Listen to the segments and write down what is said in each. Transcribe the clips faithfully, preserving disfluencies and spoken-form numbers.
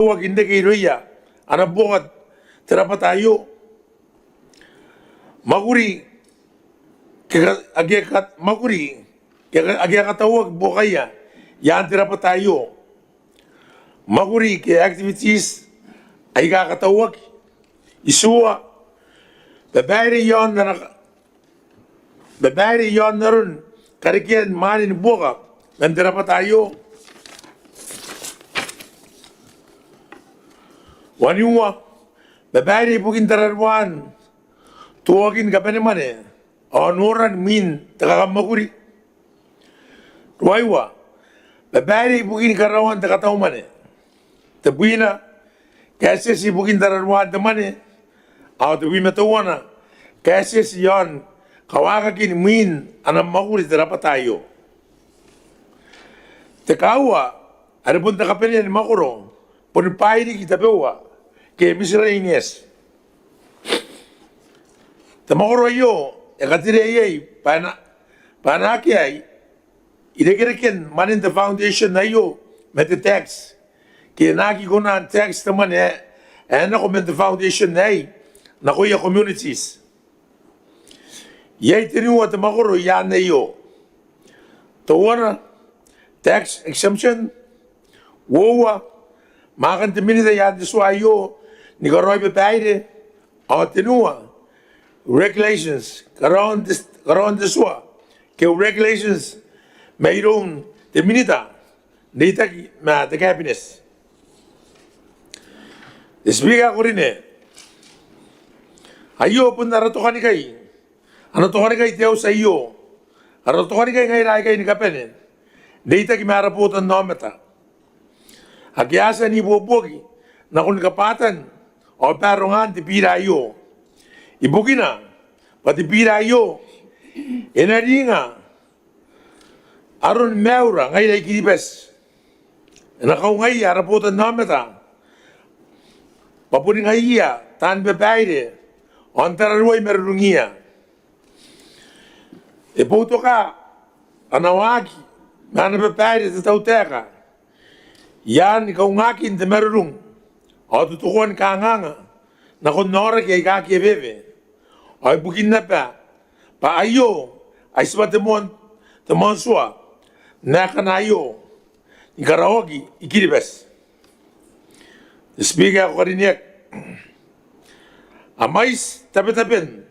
katauaki n reke irouia ana buoka te rabwata aio. Mwakuri ke ka-, ake ka-, mwakuri ke ka-, ake a katauaki buokaia i aan te rabwata aio. Mwakuri ke activities aika katauaki. Itiua, babaire i aon ana ka-, babaire i aon aron karekean mwaane ni buoka man te rabwata aio. Waniua, babaire ibukin tararuaan tuoakin kabanemwane ao noran mwin te kakammwakuri. Ruaiwa, babaire ibukin karaoan te kataumwane. Tebwina, kaetieti ibukin tararuaan te mwane. Ao tebwi ma teuana, kaetieti i aon kawaakakin mwin ana mwakuri te rabwata aio. Te kaaua, are bon te kabanea ni mwakoro, boni bwai riki tabeua ke miscellaneous. Te mwakoro aio e katerea iai bwa e na, bwa e na akea irekereken mwanen te foundation aio ma te tax, ke e na aki kona n tax te mwane ae e nako man te foundation aei nakoia communities. Iai teniua te mwakoro i aan aio. Teuana, tax exemption. Uoua, mwaakan te Minita i aan te tua aio ni karaoi babaire. Ao teniua, regulations, karaoan te, karaoan te tua ke regulations mairoun te Minita n reitaki ma te Cabinet. Te Speaker ae ko karineaki, aio bon ara tokanikai, ana tokanikai te auti aio, ara tokanikai ngaira aikai ni kabane n reitaki ma ara botannaomata ake a tia n ibuobuoki nakon kabwatan ao barongaan te bira aio. Ibukina bwa te bira aio e na riringa aron maiura ngaira I-Kiribati. E na kaungaia ara botannaomata bwa boni ngaiia taan babaire ao n tararuai marurungiia. E boutoka ana waaki ma ana babaire te tautaeka i aan kaungaakin te marurung ao totokoan kanganga nakon aoraki aika aki eweewe. Ao ibukin naba bwa aio ai tibwa te moan, te moan tua n aekana aio ni karaoaki I-Kiribati. Te Speaker ae ko karineaki, a mwaiti tabetaben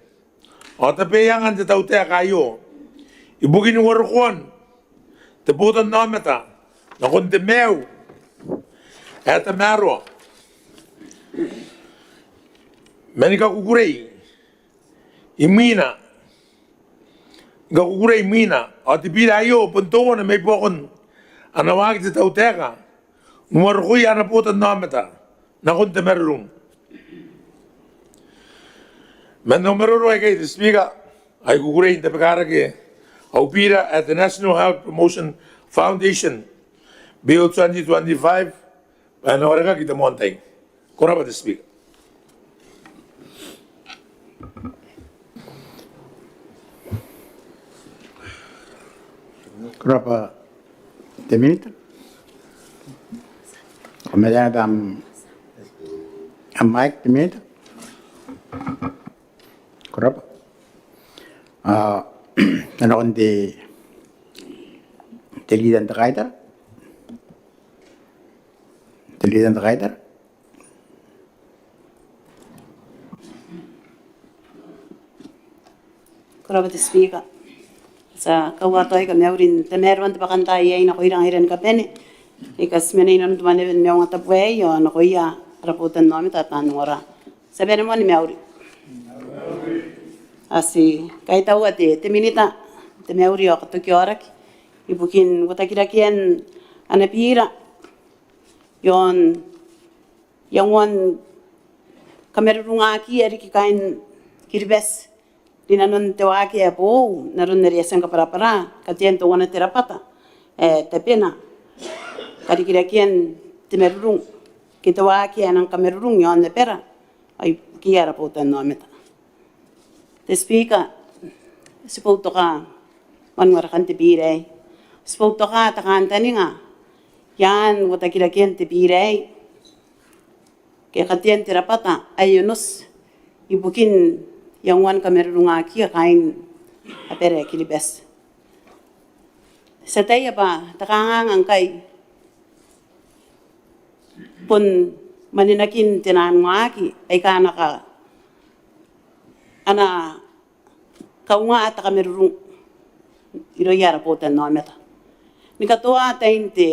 ao tabeaiangan te tautaeka aio ibukin uarokoan te botannaomata nakon te maiu ae tamaroa ma ni kakukurei imwina, ni kakukurei imwina. Ao te bira aio bon teuana mai buakon ana waaki te tautaeka n uarokoia ana botannaomata nakon te marurung. Man au maroro aikai, te Speaker, ao I kukurei n tabekarake au bira ae te National Health Promotion Foundation Bill twenty twenty-five bwa e na warekaki te moan tai. Ko rabwa, te Speaker. Ko rabwa, te Minita. Ko mena am, am mic, te Minita. Ko rabwa. A, e na nakon te, te Leader n te Kaitara. Te Leader n te Kaitara. Ko rabwa, te Speaker. Ti a kaua taai kamauri n tamaroan te bwakantaai aei nakoira ngaira ni kabane aika ti mena inanon te mwaneaba ni maungatabu aei ao nakoia ara botannaomata taan ongora. Ti a bane moa ni mauri. Ao ti kaitaua te, te Minita n te mauri ao katoki aoraki ibukin uotakirakean ana bira iaon iangoan kamarurungakiia riki kaain Kiribati rinanon te waaki ae boou n aron are e a tia ni kabwarabwara, katean teuana te rabwata ae tabena karikirakean te marurung ke te waaki ae nang kamarurung iaon abara ao ibukiia ara botannaomata. Te Speaker, ti boutoka moan warekan te bira aei. Ti boutoka te kantaninga i aan uotakirakean te bira aei ke katean te rabwata ae onoti ibukin iangoan kamarurungakiia kaain abara ae Kiribati. Ti ataia bwa te kanganga ngkai bon manenakin te naan waaki aika a na ka, a na kaunga te kamarurung irouia ara botannaomata. Ni katoa tain te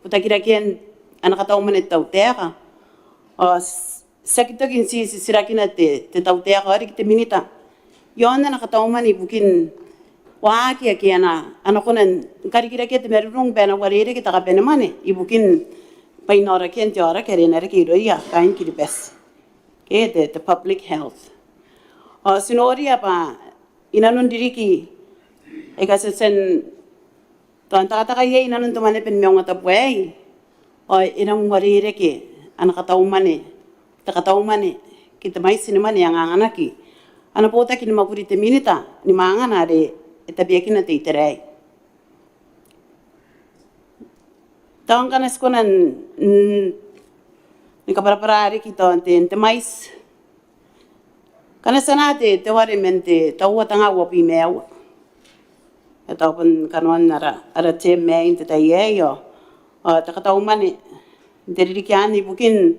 botakirakean ana katau mwane te tautaeka, ao ti aki toki n ti titirakina te, te tautaeka ao riki te minita iaon ana katau mwane ibukin waaki ake a na, a na kona ni karikirakea te marurung bwa e na uarereke te kabanemwane ibukin bwainaorakian te aoraki are e na reke irouia kaain Kiribati ke te, te public health. Ao ti noria bwa inanon ririki aika ti a tia n tao n takataka iai inanon te Mwaneaba ni Maungatabu aei, ao e nang uarereke ana katau mwane, te katau mwane ke te mwaiti ni mwane ae anganganaki ana botaki ni mwakuri te minita ni mwangana are e tabeakina te itera aei. Tao ngkana ti kona n, n, ni kabwarabwara riki tao n te, n te mwaiti. Ngkana ti anaa te, te ware man te taua tenga uabwi ma aua. E tao bon kanoan ara, ara term aei n te tai aei ao, ao te katau mwane n te ririki anne ibukin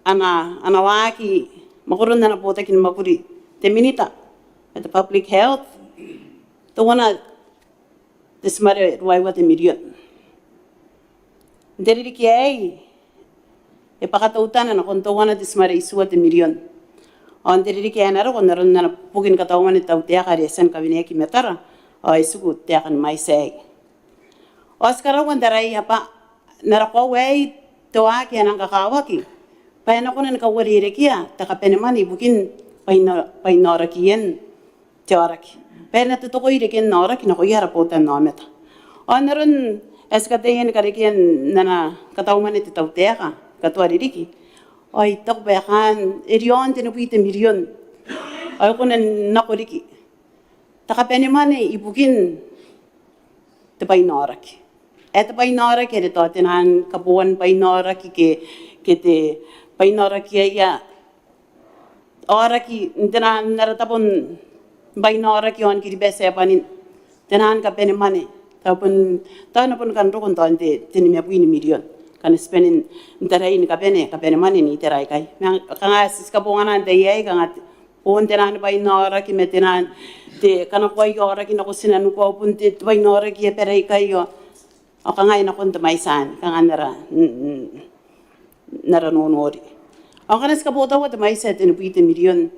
ana, ana waaki mwakoron ana botaki ni mwakuri te minita ma te public health, teuana te timare ruaiwa te mirion. N te ririki aei e bwaka teutana nakon teuana te timare itiua te mirion. Ao n te ririki ae na roko n aron ana boki ni katau mwane te tautaeka are e a tia ni kaweneaki i matara, ao e tiku te taeka ni mwaiti aei. Ao ti karaua n taraia bwa n ara koaua aei te waaki ae nang kakawaki bwa e na kona ni kauarerekea te kabanemwane ibukin bwaina, bwainaorakian te aoraki bwa e na totokoi reken aoraki nakoia ara botannaomata. Ao n aron ae ti kataia ni karekea n ana katau mwane te tautaeka ni katoa ririki, ao I taku bwa e kaan, e riaon tenibwi te mirion ao e kona n nako riki te kabanemwane ibukin te bwainaoraki. Ae te bwainaoraki are tao te naan kaboan bwainaoraki ke, ke te bwainaorakiia aoraki n te naan ara tabo ni bwainaoraki iaon Kiribati ae bwanin te naan kabanemwane. Tao bon, tao e na bon kan roko n tao n te, te nimabwi ni mirion ngkana ti bane n tarai ni kabane, kabanemwane n itera aikai. Ma kanga ti kabongana n te iai, kanga te, bon te naan bwainaoraki ma te naan te kanakoai aoraki nako tinaniku ao bon te, te bwainaoraki ae bwara ikai ao, ao kanga e nakon te mwaiti anne, kanga n ara, n, n, n ara nonori. Ao ngkana ti kabotaua te mwaiti ae tenibwi te mirion,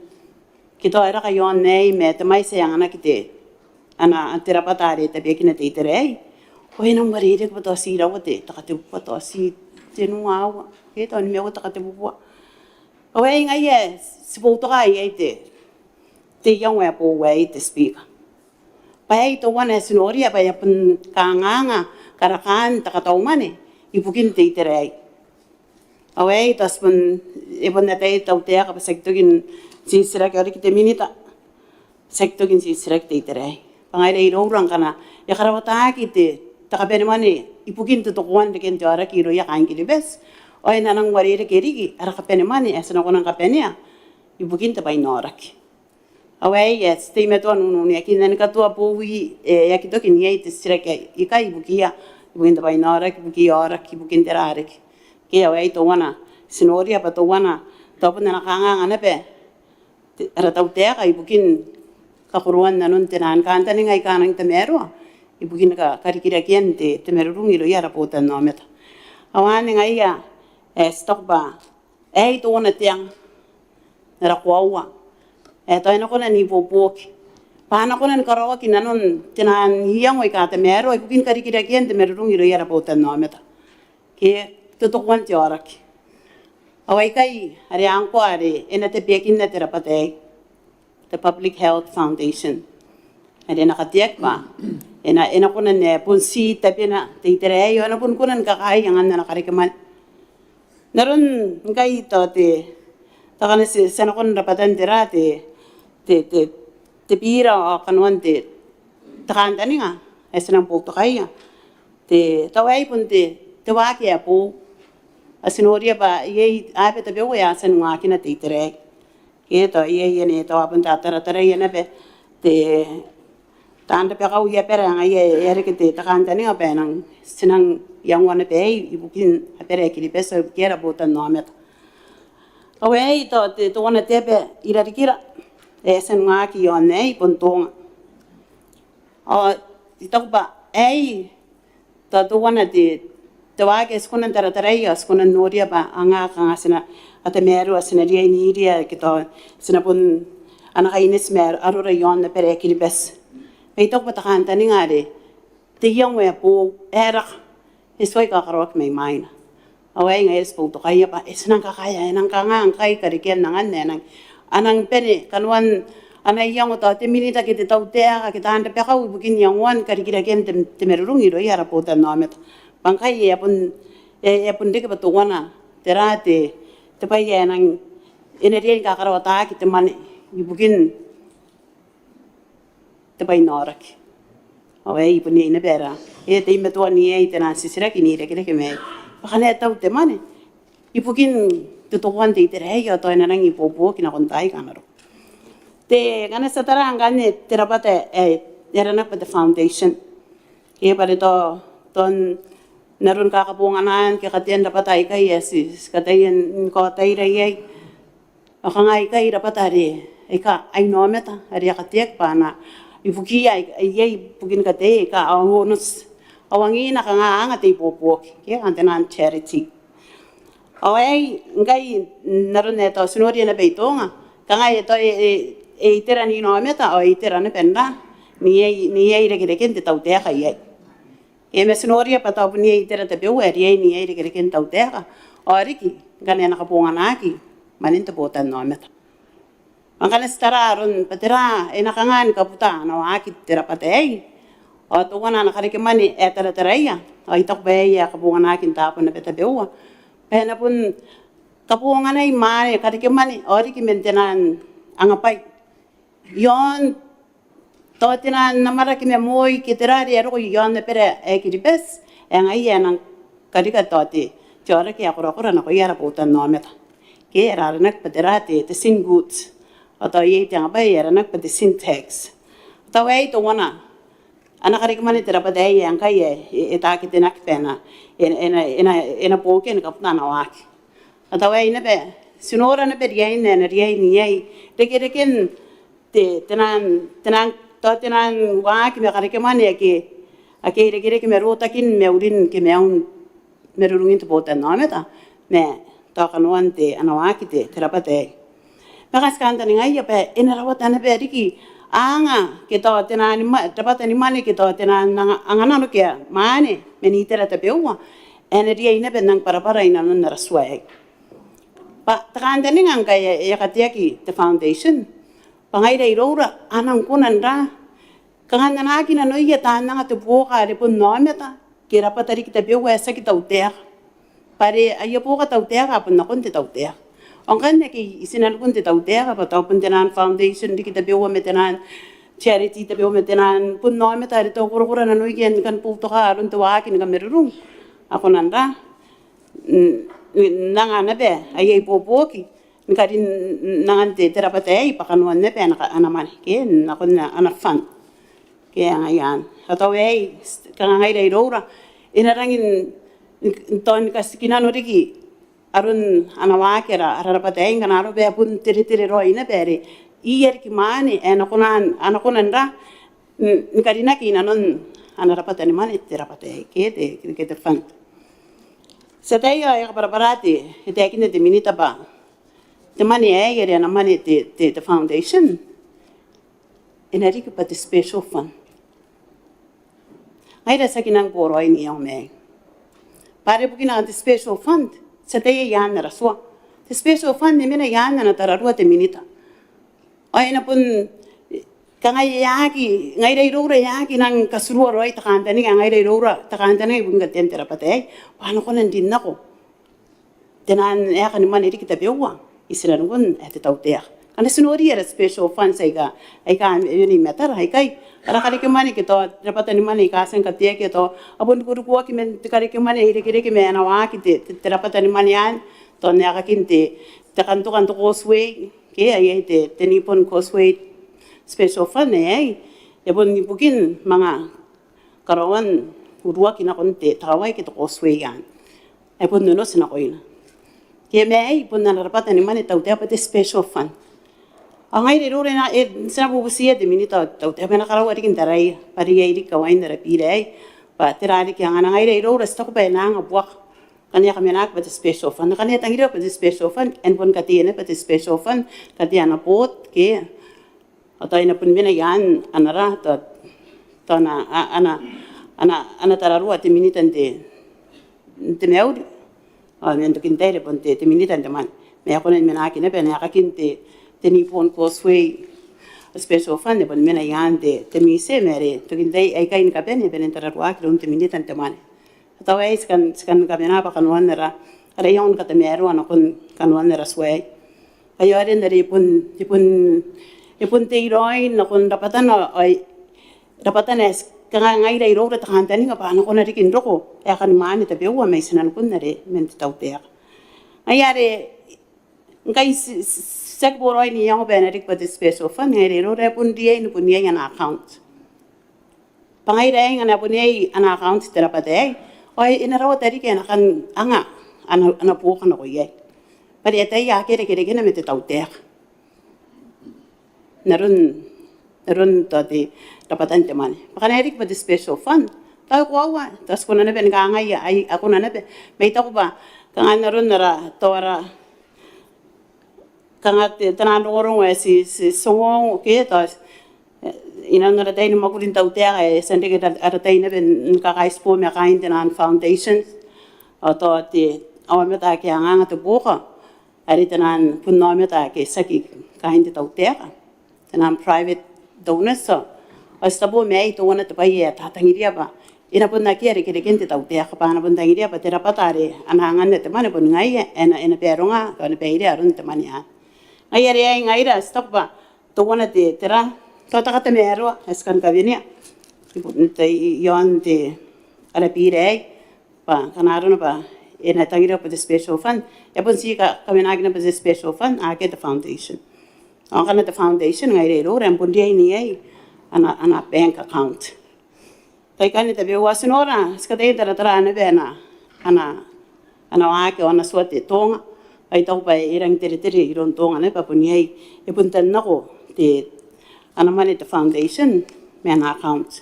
ke tao e raka iaon aei ma te mwaiti ae anganaki te, ana, te rabwata are tabeakina te itera aei, ao e nang uarereke bwa tao ti iraua te, te katebubua, tao ti tenua aua, ke tao nimaua te katebubua. Ao aei ngaia ae ti boutoka iai te, te iango ae boou aei te Speaker. Bwa aei teuana ae ti noria bwa e a bon kanganga karakaan te katau mwane ibukin te itera aei. Ao aei tao ti bon, e bon ataia te tautaeka bwa ti aki toki n titiraki, ao riki te minita, ti aki toki n titiraki te itera aei. Bwa ngaira iroura ngkana e karawataki te, te kabanemwane ibukin totokoan reken te aoraki irouia kaain Kiribati, ao e na nang uarereke riki ara kabanemwane ae ti na kona ni kabanea ibukin te bwainaoraki. Ao aei ae ti teimatoa n ununeakinna ni katoa bowi, e, e aki toki n iai te titiraki ikai ibukiia, ibukin te bwainaoraki, ibukiia aoraki, ibukin tera riki. Ke ao aei teuana ti noria bwa teuana, tao bon ana kanganga naba te, ara tautaeka ibukin kakoroan nanon te naan kantaninga aika a nang tamaroa ibukin ka, karikirakean te, te marurung irouia ara botannaomata. Ao anne ngaia ae ti taku bwa aei teuana te anga n ara koaua ae tao e na kona n ibuobuoki bwa a na kona ni karaoaki nanon te naan iango aika tamaroa ibukin karikirakean te marurung irouia ara botannaomata ke totokoan te aoraki. Ao aikai are ngkoa are e na tabeakinna te rabwata aei, te Public Health Foundation, are e na kateaki bwa e na, e na kona n, e, bon ti tabena te itera aei ao e na bon kona ni kakaei angan ana karekemwane. N aron ngkai tao te, tao ngkana ti, ti a nakon rabwatan tera te, te, te, te bira ao kanoan te, te kantaninga ae ti nang boutokaia. Te, tao aei bon te, te waaki ae boou. A ti noria bwa iai aba tabeua ae a tia n waakina te itera aei. Ke tao iai anne tao a bon tarataraia naba te taan rabakau i abara ngaia e a reke te kantaninga bwa e nang ti nang iangoa naba aei ibukin abara ae Kiribati ao ibukia ara botannaomata. Ao aei tao te teuana te aba i rarikira ae e a tia n waaki iaon aei bon Tonga. Ao I taku bwa aei tao teuana te te waaki ae ti kona n tarataraia ao ti kona n noria bwa anga kanga ti na a tamaroa ti na riai n iria ke tao ti na bon ana kaineti ma arora iaon abara ae Kiribati. Ma I taku bwa te kantaninga are te iango ae boou ae raka e tuai kakaraoaki mai mwaina. Ao aei ngaia are ti boutokaia bwa e ti nang kakaea, e nang kanga ngkai karekean angan ae nang a nang bane kanoan ana iango tao te minita ke te tautaeka ke taan rabakau ibukin iangoan karikirakean te te marurung irouia ara botannaomata. Bwa ngkai e a bon e a bon reke bwa teuana tera te te bwai ae nang e na riai ni kakaraoaki te mwane ibukin te bwai n aoraki. Ao aei bon iai naba ara e teimatoa n iai te nang titiraki n irekereke ma aei bwa ngkana e tau te mwane ibukin totokoan te itera aei ao tao e na nang ibuobuoki nakon taai aika a na roko. Te ngkana ti a tara ngkanne te rabwata ae e aranaki bwa te foundation. Ke bwa are tao tao n aron kakabonganaan ke katean rabwata aikai ae ti ti kataia ni kaotaira iai. Ao kanga aikai rabwata are aika ainaomata are a kateaki bwa a na ibukiia aika iai ibukin katei aika a onoti. Ao angiina kanga a anga te ibuobuoki ke kanga te nang charity. Ao aei ngkai n aron ae tao ti noria naba i Tonga kanga e tao e e e itera n inaomata ao e itera naba n ra n iai n iai irekereken te tautaeka iai. E ma ti noria bwa tao bon iai itera tabeua ae riai n iai irekereken tautaeka ao riki ngkana e na kabonganaaki mwanen te botannaomata. Ma ngkana ti tara aron bwa tera e na kanga ni kabuta ana waaki te rabwata aei ao teuana ana karekemwane ae tarataraia ao I taku bwa aei ae kabonganaaki n taabo naba tabeua bwa e na bon kabonganai mwane karekemwane ao riki man te nang angabwai iaon tao te nang amwarake ma moi ke tera are e a roko iaon abara ae Kiribati ae ngaia ae nang karika tao te te aoraki ae korakora nakoia ara botannaomata. Ke e aranaki bwa tera te te sin goods. Ao tao iai te angabwai e aranaki bwa te sin tax. Tao aei teuana ana karekemwane te rabwata aei ae ngkai e e taketenaki bwa e na e na e na e na buokia ni kabuta ana waaki. Ao tao aei naba ti nora naba riain ae e na riai n iai irekereken te te nang te nang tao te nang waaki ma karekemwane ake ake irekereke ma rotakin maurin ke maiun marurungin te botannaomata ma tao kanoan te ana waaki te te rabwata aei. Ma ngkai ti kantaningaia bwa e na rawata naba riki anga ke tao te nang ni mwa- rabwata ni mwane ke tao te nang anga- anganano ke mwane man itera tabeua ae e na riai naba n nang bwarabwara i nanon ara tua aei. Bwa te kantaninga ngkai e a kateaki te foundation bwa ngaira iroura a nang kona n ra kanga n anaaki nanoia taan anga te buoka are bon aomata ke rabwata riki tabeua ae tiaki tautaeka. Bwa are aia buoka tautaeka a bon nakon te tautaeka. Ao ngkanne ake i tinanikun te tautaeka bwa tao bon te nang foundation riki tabeua ma te nang charity tabeua ma te nang bon aomata are tao korakora nanoia ni kan boutoka aron te waaki ni kamarurung. A kona n ra n n anga naba aia ibuobuoki ni karin n angan te te rabwata aei bwa kanoan naba ana ka- ana mwane ke nakon ana fund. Ke ngaia anne. Ao tao aei kanga ngaira iroura e na rangi n n tao ni katikinano riki aron ana waaki ara ara rabwata aei ngkana arona bwa e bon teretere raoi naba are iai riki mwane ae e na kona n a na kona n ra n ni karinaki i nanon ana rabwata ni mwane te rabwata aei ke te ke te fund. Ti ataia ae e kabwarabwara te e taekinna te minita bwa te mwane aei are ana mwane te te te foundation e na riki bwa te special fund. Ngaira ti aki nang boraoi n iango ma aei bwa are bukina te special fund ti ataia i aan ara tua. Te special fund e mena i aan ana tararua te minita. Ao e na bon kanga e aki ngaira iroura e aki nang katurua raoi te kantaninga ngaira iroura te kantaninga ibukin katean te rabwata aei bwa a na kona n rin nako te nang aeka ni mwane riki tabeua i tinanikun ae te tautaeka. Ngkana ti noria ara special funds aika, aika a mena i matara aikai, ara karekemwane ke tao rabwata ni mwane aika a tia ni kateaki, tao a bon rukurukuaki man te karekemwane ae irekereke ma ana waaki te, te, te rabwata ni mwane anne, tao n aekakin te, te kantoka n te causeway, ke ae iai te, te Nippon Causeway Special Fund ae iai, e bon ibukin manga karaoan uruaki nakon te, te kawai ke te causeway anne. E bon onoti nakoina. Ke ma aei bon ana rabwata ni mwane te tautaeka bwa te special fund. Ao ngaira iroura e na, e, ti na bubutiia te minita ao te tautaeka bwa e na karaua riki n taraia bwa are iai riki kawain ara biira aei, bwa tera riki angana. Ngaira iroura ti taku bwa e na anga buaka ngkana e a kamenaki bwa te special fund. Ngkana e tangiria bwa te special fund, e na bon katea naba bwa te special fund, katea ana board ke, ao tao e na bon mena i aan ana ra, tao, tao ana, a, ana, ana, ana tararua te minita n te, n te mauri. Ao man tokin tai are bon te, te minita n te mwane. Ma e kona ni menaki naba n aekakin te, te Nippon Causeway Special Fund, e bon mena i aan te, te MISE, ma are tokin tai aikai ni kabane, e bane n tararuaki iroun te minita n te mwane. Tao aei ti kan, ti kan kamena bwa kanoan ara, ara iango ni katamaroa nakon kanoan ara tua aei. Aio are n are e bon, e bon, e bon te iraoi nakon rabwatana, ao rabwatana ae ti, kanga ngaira iroura te kantaninga bwa a na kona riki n roko aekan mwane tabeua mai tinanikun are man te tautaeka. Ngaia are ngkai ti, ti, ti aki boraoi n iango bwa e na riki bwa te special fund, ngaira iroura e bon riai ni bon iai ana account. Bwa ngaira aei ngkana bon iai ana account te rabwata aei, ao e na rawata riki ae e na kan anga ana, ana buoka nako iai. Bwa are e ataia akea rekerekena ma te tautaeka n aron, n aron tao te rabwatan te mwane. Bwa ngkana e riki bwa te special fund, tao e koaua, tao ti kona naba ni kangai, ai, a kona naba. Ma I taku bwa kanga n aron ara, tao ara, kanga te, taian rongorongo ae ti, ti, ti ongoongo ke tao, e, inanon ara tai ni mwakuri n tautaeka ae e tia n reke ara, ara tai naba ni kakaitibo ma kaain taian foundations. Ao tao te aomata ake a anganga te buoka are taian bon aomata ake tiaki kaain te tautaeka, taian private donors. Ao ti tabo ma aei teuana te bwai ae a tangiria bwa e na bon akea rekereken te tautaeka bwa a na bon tangiria bwa te rabwata are a na anganna te mwane bon ngaia ae e na, e na baronga, ao e na bairea aron te mwane anne. Ngaia are aei ngaira ti taku bwa teuana te, te ra, tao te katamaroa ae ti kan kawenea n te, i, iaon te, ara biira aei, bwa kanga arona bwa e na tangiria bwa te special fund, e bon ti ka, kawenaki naba te special fund, akea te foundation. Ao ngkana te foundation ngaira iroura e bon riai n iai ana, ana bank account. Taikanne tabeua ti nora, ti kataia n taratara naba ana, ana, ana waaki ao ana tua te Tonga. Ao I taku bwa e rangi n teretere iroun Tonga naba bwa bon iai, e bon tannako te, ana mwane te foundation ma ana account.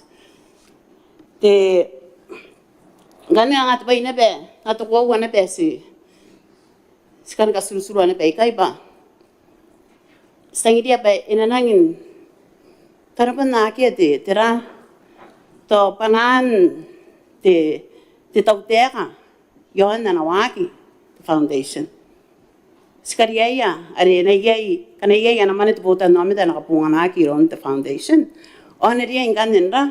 Te, ngkanne kanga te bwai naba, kanga te koaua naba ae ti, ti kan katirutirua naba ikai bwa ti tangiria bwa e na nangi n, tao e na bon akea te, te ra, tao bwanaan te, te tautaeka iaon ana waaki te foundation. Ti kariaia are e na iai, ngkana iai ana mwane te botannaomata ae na kabonganaki iroun te foundation, ao a na riai ngkanne n ra,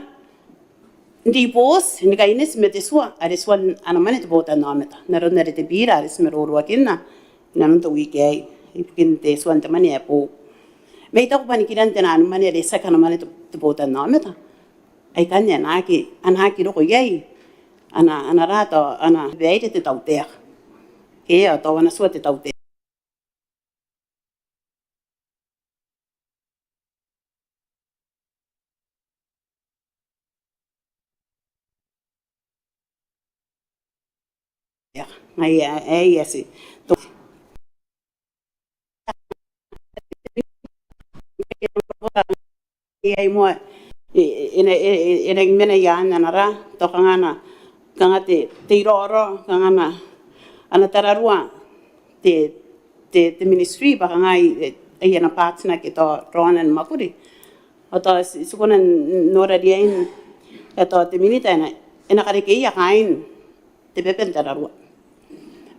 n riboti, ni kaineti ma te tua are tuan ana mwane te botannaomata n aron are te biira are ti maroroakinna inanon te wiki aei ibukin te tuan te mwane ae boou. Ma I taku bwa nikiran taian mwane are tiaki ana mwane te, te botannaomata, aikanne a na aki, a na aki roko iai ana, ana ra, tao ana baire te tautaeka ke, ao tao ana tua te tautaeka. Ngaia aei ae ti, tao iai moa, e, e, e na, e, e, e na mena i aan ana ra, tao kanga ana, kanga te, te iraorao, kanga ana, ana tararua te, te, te ministry bwa kanga ai, e, ai ana partner ke tao raona ni mwakuri. Ao tao ti, ti kona n nora riain ae tao te minita e na, e na karekeia kaain te baba n tararua.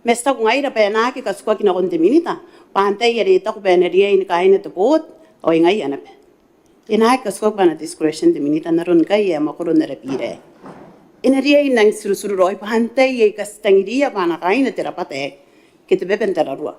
Ma ti taku ngaira bwa e na aki katukaki nakon te minita bwa antai are e taku bwa e na riai ni kaaina te board, ao ai ngaia naba. E na aki katukaki bwa ana discretion te minita n aron ngkai ae mwakoro n ara biira aei. E na riai n nang tirutiruraoi bwa antai aika ti tangiria bwa a na kaaina te rabwata aei ke te baba n tararua.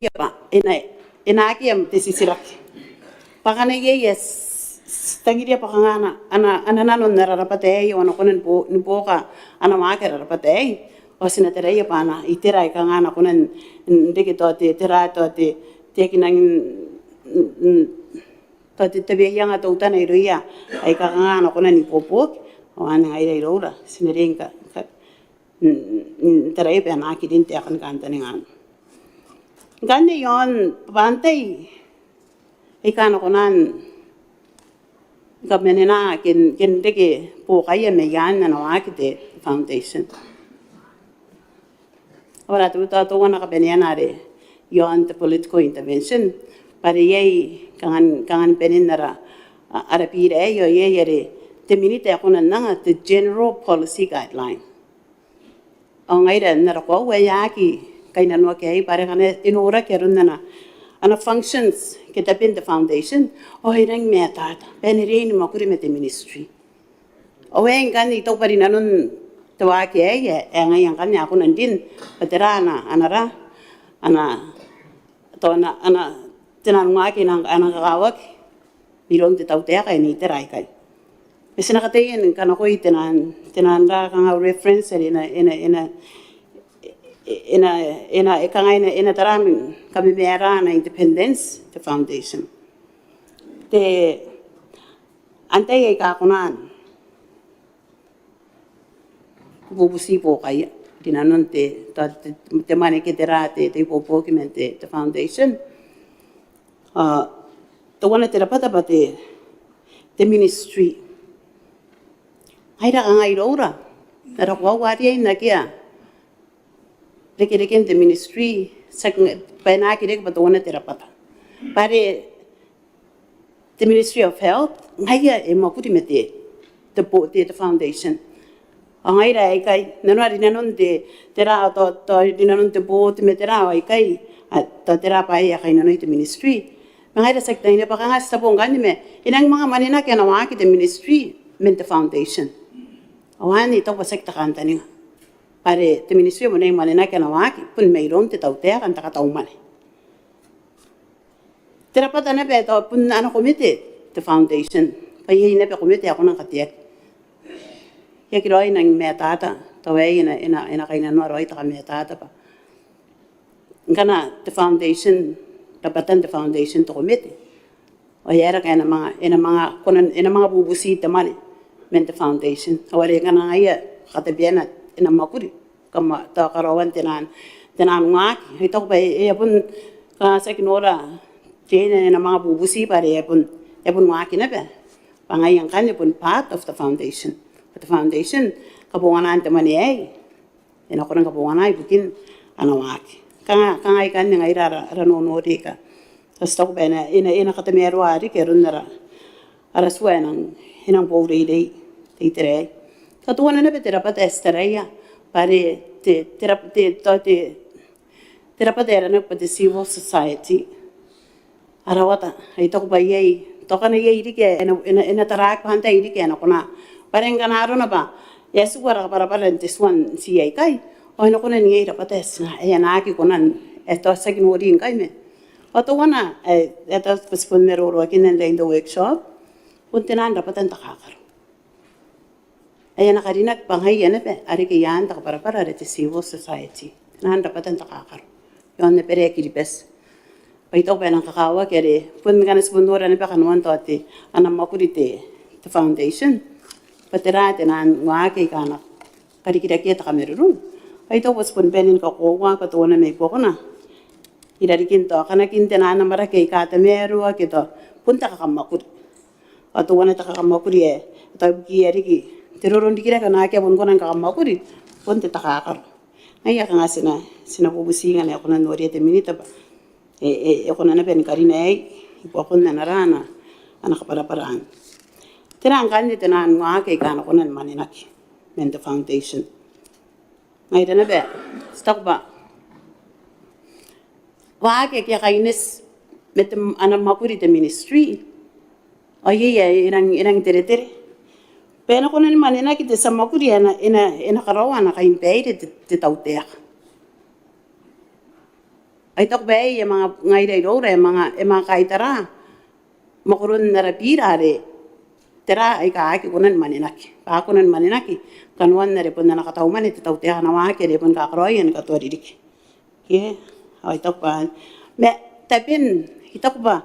bwa e na, e na akea te titiraki bwa kanga iai, e tangiria bwa kanga ana, ana, ana nano n ara rabwata aei ao ana kona ni buo-, ni buoka ana waaki ara rabwata aei. Ao ti na taraia bwa ana itera aika kanga ana kona n, n reke tao te, tera tao te, te aki nang, n, n, tao te tabeaianga teutana irouia aika kanga ana kona n ibuobuoki. Ao anne ngaira iroura ti na riai ni ka, ka, n, n taraia bwa e na aki rin te aeka ni kantaninga. Ngkanne iaon bwa antai aika a na kona ni kamanena ke n, ke n reke buokaia mai aan ana waaki te foundation. Ao ara tau, tau, tau ana kabaneana are iaon te political intervention bwa are iai kangan, kangan banen ara, ara bira aei, ao iai are te minita e kona n anga te general policy guideline. Ao ngaira n ara koaua e aki kainnanoaki aei bwa are ngkana e noraki aron ana, ana functions ke taben te foundation, ao e rangi ni matata bwa e na riai ni mwakuri ma te ministry. Ao aei ngkanne I taku bwa rinanon te waaki aei ae ngaia ngkanne a kona n rin bwa tera ana, ana ra, ana, tao ana, ana, te nano n waaki ae e nang, e nang kakawaki iroun te tautaeka ae Nei Tera aikai. Ma ti na kataia ni kanakoi te nano, te nano ra kanga reference are e na, e na, e na, e na, e na, e kanga e na, e na tara ni kamamaara ana independence te foundation. Te, antai aika a kona n bubuti buokaia rinanon te, te, te, te mwane ke tera te, te ibuobuoki man te, te foundation. Ao teuana te rabwata bwa te, te ministry. Ngaira kanga iroura, n ara koaua a riai n akea rekereken te ministry, tiaki bwa e na aki reke bwa teuana te rabwata. Bwa are te Ministry of Health ngaia e mwakuri ma te, te bo-, te, te foundation. Ao ngaira aikai, nanona rinanon te, tera, tao, tao rinanon te board ma tera aikai, a, tao tera bwaai aika a kainnanoi te ministry. Ma ngaira tiaki taina bwa kanga ti a bon kani ma e nang manga mwanenaki ana waaki te ministry man te foundation. Ao anne I taku bwa tiaki te kantaninga. Bwa are te ministry bon e mwanenaki ana waaki bon mairoun te tautaeka n te katau mwane. Te rabwata naba ae tao bon ana komete te foundation, bwa iai naba komete ae kona ni kateaki. I aki raoi nang mataata, tao aei e na, e na, e na kainnanoa raoi te kamataata bwa ngkana te foundation, rabwatan te foundation te komete, ao e aera ngkai e na manga, e na manga kona, e na manga bubuti te mwane man te foundation. Ao are ngkana ngaia katabeana e na mwakuri, kama, tao karaoan te nano, te nano n waaki. I taku bwa e, e a bon, kanga tiaki nora te, e na, e na manga bubuti bwa are e a bon, e a bon waaki naba. Bwa ngaia ngkanne bon part of the foundation. Bwa te foundation, kabonganaan te mwane aei e na kona ni kabongana ibukin ana waaki. Kanga, kanga aikanne ngaira ara, ara nonori aika ti taku bwa e na, e na, e na katamaroa riki aron ara, ara tua ae nang, e nang boou reirei te itera aei. Kateuana naba te rabwata ae ti taraia bwa are te, te rab-, te, tao te, te rabwata ae aranaki bwa te civil society. A rawata, I taku bwa iai, tao ngkana iai riki ae e na, e na, e na taraaki bwa antai riki ae e na kona. Bwa are ngkana arona bwa e a tiku ara kabwarabwara n te tua n tii aikai, ao e na kona n iai rabwata ae ti na, ae a na aki kona n, ae tao tiaki nori ngkai ma. Ao teuana ae, ae tao ti bon maroroakinna n te workshop, bon te nano n rabwatan takakaro. Ae a na karinaki bwa ngaia naba a reke i aan te kabwarabwara are te civil society. Te nano n rabwatan takakaro i aon abara ae Kiribati. Bwa I taku bwa e nang kakawaki are bon ngkana ti bon nora naba kanoan tao te, ana mwakuri te, te foundation. Bwa tera te nano n waaki aika a na karikirakea te kamarurung. Bwa I taku bwa ti bon bane ni kakoaua bwa teuana mai buakona irarikin tao kanakin te nano n amwarake aika tamaroa ke tao bon te kakamwakuri. Ao teuana te kakamwakuri ae tao ibukiia riki te roro n rikirake ao naake a bon kona ni kakamwakuri bon te takakaro. Ngaia kanga ti na, ti na bubuti ngkana e kona n noria te minita bwa e, e, e kona naba ni karina aei i buakon ana ra ana, ana kabwarabwara anne. Tera ngkanne te nano n waaki aika a na kona ni mwanenaki man te foundation? Ngaira naba ti taku bwa waaki ake a kaineti ma te, ana mwakuri te ministry, ao iai ae e nang, e nang teretere bwa e na kona ni mwanenaki te tia mwakuri ae e na, e na, e na karaoa ana kainibaire te, te tautaeka. Ao I taku bwa aei e manga, ngaira iroura e manga, e manga kaitara mwakoron ara bira are tera aika aki kona ni mwanenaki. Bwa a kona ni mwanenaki kanoan are bon ana katau mwane te tautaeka n waaki are bon kakaraoia ni katoa ririki. Ke, ao I taku bwa, ma taben, I taku bwa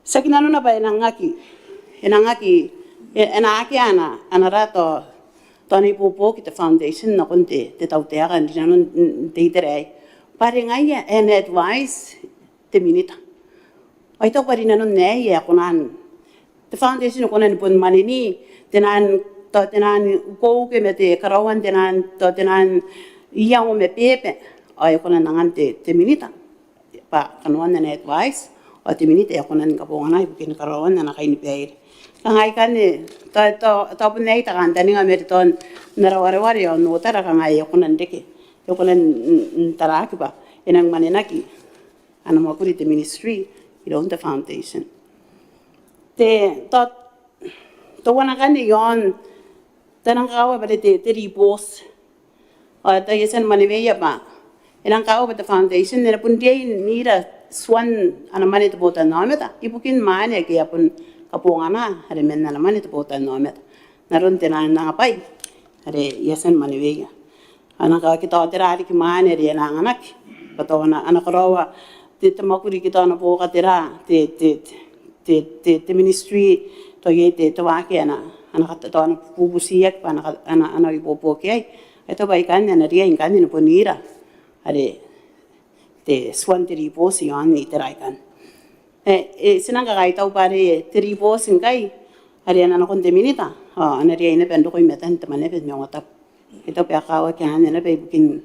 tiaki nanona bwa e nang aki, e nang aki, e, e na akea ana, ana ra tao, tao ana ibuobuoki te foundation nakon te, te tautaeka n rinanon te itera aei. Bwa are ngaia ae ana advice te minita. Ao I taku bwa rinanon aei ae kona n, te foundation e kona ni bon mwaneni te nano, tao te nano n ukeuke ma te karaoan te nano, tao te nano n iango ma beba. Ao e kona n angan te, te minita bwa kanoan ana advice, ao te minita e kona ni kabongana ibukin karaoan ana kainibaire. Kanga aikanne, tao, tao, tao bon aei te kantaninga ma are tao n ara wareware ao n otara kanga e kona n reke, e kona n, n, n taraaki bwa e nang mwanenaki ana mwakuri te ministry iroun te foundation. Te, tao, teuana ngkanne i aon Tao e nang kakawaki bwa te, te ribooti. Ao tao I a tia ni mwaneweia bwa e nang kakawaki bwa te foundation e na bon riai n ira tuan ana mwane te botannaomata ibukin mwane ake a bon kabongana are man ana mwane te botannaomata n aron te nang, nang bwai are I a tia ni mwaneweia. A nang kakawaki tao tera riki mwane are e na anganaki bwa tao a na, a na karaoa te, te mwakuri ke tao a na buoka tera te, te, te, te, te ministry tao iai te, te waaki ae a na, a na kata, tao a na bubutiaki bwa a na ka-, a na, a na ibuobuoki iai. Ao tao bwa ikanne a na riai ngkanne ni bon ira are te tuan te ribooti iaon itera aikai. E, e, ti nang kakaitau bwa are te ribooti ngkai are a na nakon te minita ao a na riai naba n roko i matan te Mwaneaba ni Maungatabu. E tau bwa e kakawaki anne naba ibukin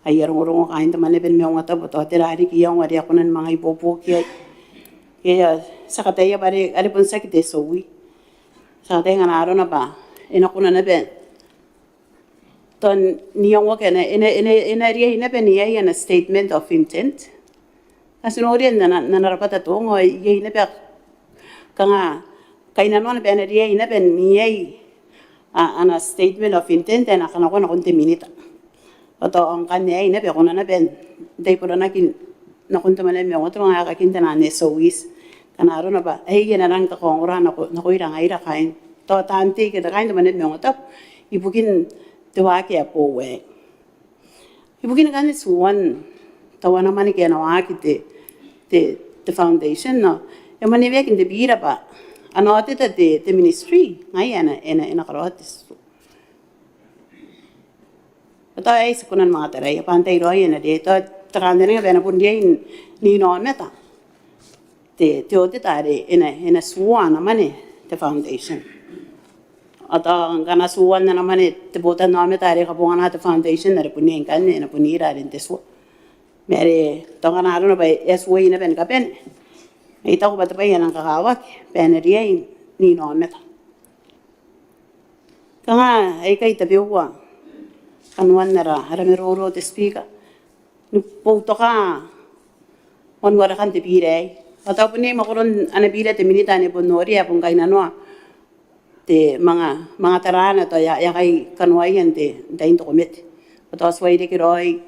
aia rongorongo kaain te Mwaneaba ni Maungatabu tao tera riki iango are a kona ni manga ibuobuoki iai. Ke a, ti a kataia bwa are, are bon tiaki te S O E. Ti a kataia ngkana arona bwa e na kona naba tao n iangoaki ana, e na, e na, e na riai naba n iai ana statement of intent. Ao ti noria n ana, n ana rabwata te ongo, iai naba kanga kainnanoana bwa e na riai naba n iai a, ana statement of intent ae e na kanakoa nakon te minita. Ao tao ngkanne aei naba e kona naba n taiboranaki nakon te Mwaneaba ni Maungatabu ngkai aekakin te nang S O Es. Ngkana arona bwa aei e na rangi ni kakaongora nako, nakoira ngaira kaain tao taan tei ke kaain te Mwaneaba ni Maungatabu ibukin te waaki ae boou aei. Ibukin ngkanne tuan tao ana mwane ke ana waaki te, te, te foundation ao e mwaneweaki n te bira bwa ana aotita te, te ministry ngaia e na, e na, e na karaoa te tua. Ao tao aei ti kona ni manga taraia bwa antai raoi ae e na riai, tao te kantaninga bwa e na bon riai n inaomata te, te aotita are e na, e na tua ana mwane te foundation. Ao tao ngkana tuan ana mwane te botannaomata are kabongana te foundation are bon iai ngkanne e na bon ira are n te tua. Ma are tao ngkana arona bwa e a tuai naba ni kabane, I taku bwa te bwai ae nang kakawaki bwa e na riai n inaomata. Kanga aikai tabeua kanoan ara, ara maroro te Speaker, ni boutoka moan warekan te bira aei. Ao tao bon iai mwakoron ana bira te minita ane bon noria ae bon kainnanoa te manga, manga taraana tao e a, e a kai kanoaia n te, n tain te komete. Ao tao ti uaireke raoi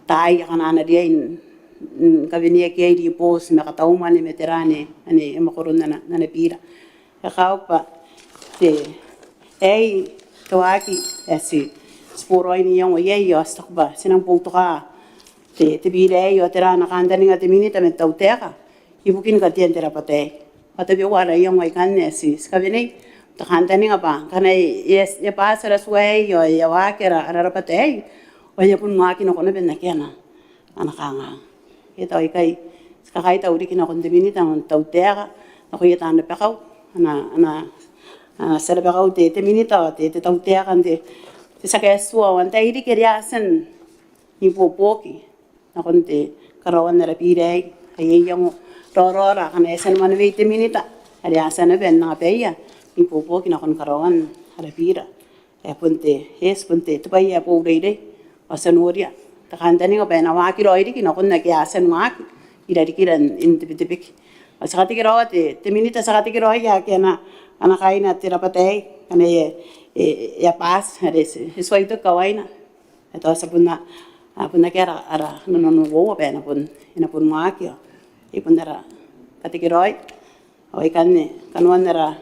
taai akana a na riai n, n kaweneaki iai ribooti ma katau mwane ma tera ane, ane e mwakoron ana, ana bira. E kakawaki bwa te, aei te waaki ae ti, ti boraoi n iango iai ao ti taku bwa ti nang boutoka te, te bira aei ao tera ana kantaninga te minita ma te tautaeka ibukin katean te rabwata aei. Ao tabeua ara iango aikanne ae ti, ti kawenei, te kantaninga bwa ngkana e, e, e a bati ara tua aei ao e a waaki ara, ara rabwata aei ao e a bon waaki nako naba n akea ana, ana kanganga. Ke tao ikai ti kakaitau riki nakon te minita, nakon te tautaeka, nakoia taan rabakau, ana, ana, ana tia rabakau te, te minita ao te, te tautaeka n te, te tia kaetua ao antai riki are a tia n ibuobuoki nakon te karaoan ara bira aei. Aia iango raoraora akana e a tia ni mwanewei te minita are a tia naba n anga baia n ibuobuoki nakon karaoan ara bira. E bon te, yes, bon te, te bwai ae boou reirei. Ao ti a noria te kantaninga bwa e na waaki raoi riki nakon ake a tia n waaki irarikira n, n te Betebeke. Ao ti katekeraoa te, te minita, ti katekeraoia ake ana, ana kaina te rabwata aei, ane e, e, e a bati, are ti, ti tuai toki kawaina. Ao tao ti a bon, a bon akea ara, ara nanououa bwa e na bon, e na bon waaki ao e bon ara katekeraoi. Ao ikanne kanoan ara,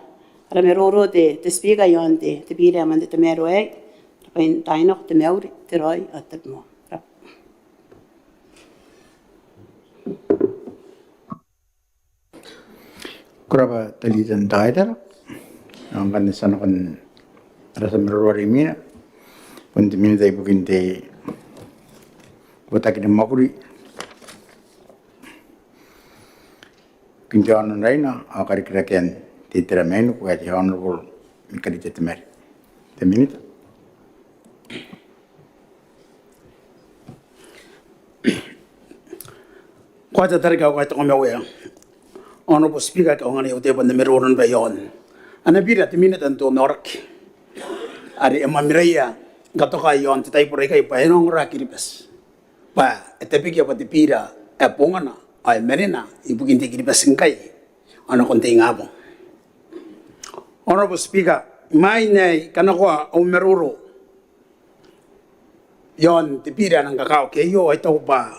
ara maroro te, te Speaker iaon te, te bira ae moan te tamaroa aei. Rabwa n taai nako, te mauri, te raoi ao te tabomoa. Rabwa. Ko rabwa te Leader n te Kaitara. Ao ngkanne ti a nakon ara tia maroro are imwina, bon te minita ibukin te botaki ni mwakuri ibukin te aono n Raina ao karikirakean te itera mainiku ae te Honourable Mikarite Temari. Te minita. Ko a tia n tarai, ko a tia n kamauea Honourable Speaker, ke ao ngkana I a tia n tabe n te maroro naba iaon ana bira te minita n te onnaoraki are e mwamwiraia ni katoka iaon te taibora aikai bwa e na ongora Kiribati bwa e tabekia bwa te bira ae bongana ao e manena ibukin te I-Kiribati ngkai ao nakon te ingabong. Honourable Speaker, Imwain ae I kanakoa au maroro iaon te bira ae nang kakawaki aio, ao I taku bwa N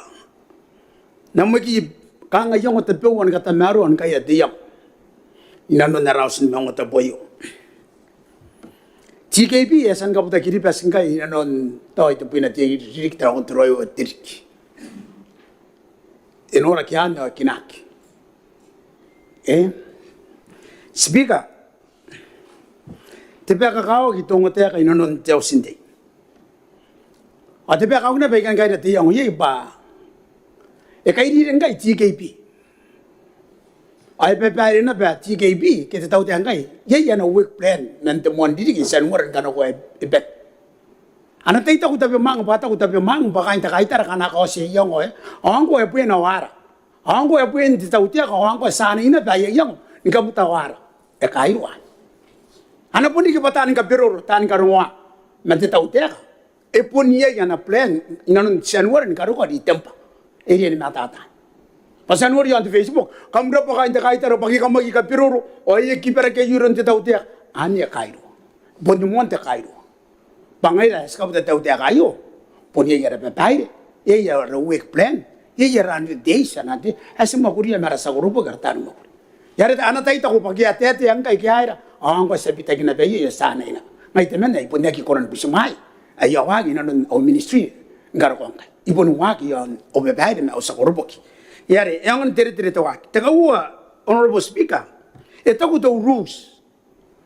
na mweki kanga iango tabeua ni katamaroa ni kaea te iango inanon ara auti ni maungatabu aio. T K P e a tia ni kabuta Kiribati ngkai inanon tao tebwina te ririki, tao n te ruaiwa te ririki. E noraki anne ao e kinaaki. E, Speaker, te bwai ae kakawaki te ongotaeka inanon te Auti n Tei. Ao te bwai ae kakawaki naba ae I kan kaira te iango iai bwa e kairiri ngkai T K P. Ao e babaire naba T K P ke te tautaeka ngkai iai ana work plan man te moan ririki n Tianuare ni kanakoa e, e bati. A na tai taku tabemwaang bwa a taku tabemwaang bwa kaain te kaitara akana kaotia iango aei. Ao ngkoa e bwe n waara. Ao ngkoa e bwe n te tautaeka, ao ngkoa ti a anai naba aia iango ni kabuta waara. E kairua. A na bon riki bwa taani kabaroro, taani karongoaa. Ma te tautaeka e bon iai ana plan inanon Tianuare ni karokoa Ritemba. E riai ni matata. Bwa Tianuare iaon te Facebook, kam rabwa kaain te kaitara bwa ngke kam aki kabaroro ao e aki kabwaraki aio iroun te tautaeka. Anne e kairua. Bon te moan te kairua. Bwa ngaira ae ti kabuta te tautaeka aio, bon iai ara babaire, iai ara work plan, iai ara hundred days, ana te, ae ti mwakuria ma ara tia koroboki, ara taani mwakuri. Are a na tai taku bwa ke a taetae ngkai ke a aera, ao ngkoa ti a bitaki naba iai ao ti a anai naba. Ngai temanna I bon aki kona ni butimwaea ae I a waaki inanon au ministry ni karokoa ngkai. I boni waaki iaon au babaire ma au tia koroboki. Are e aonga n teretere te waaki. Te kauoua, Honourable Speaker, e taku te rules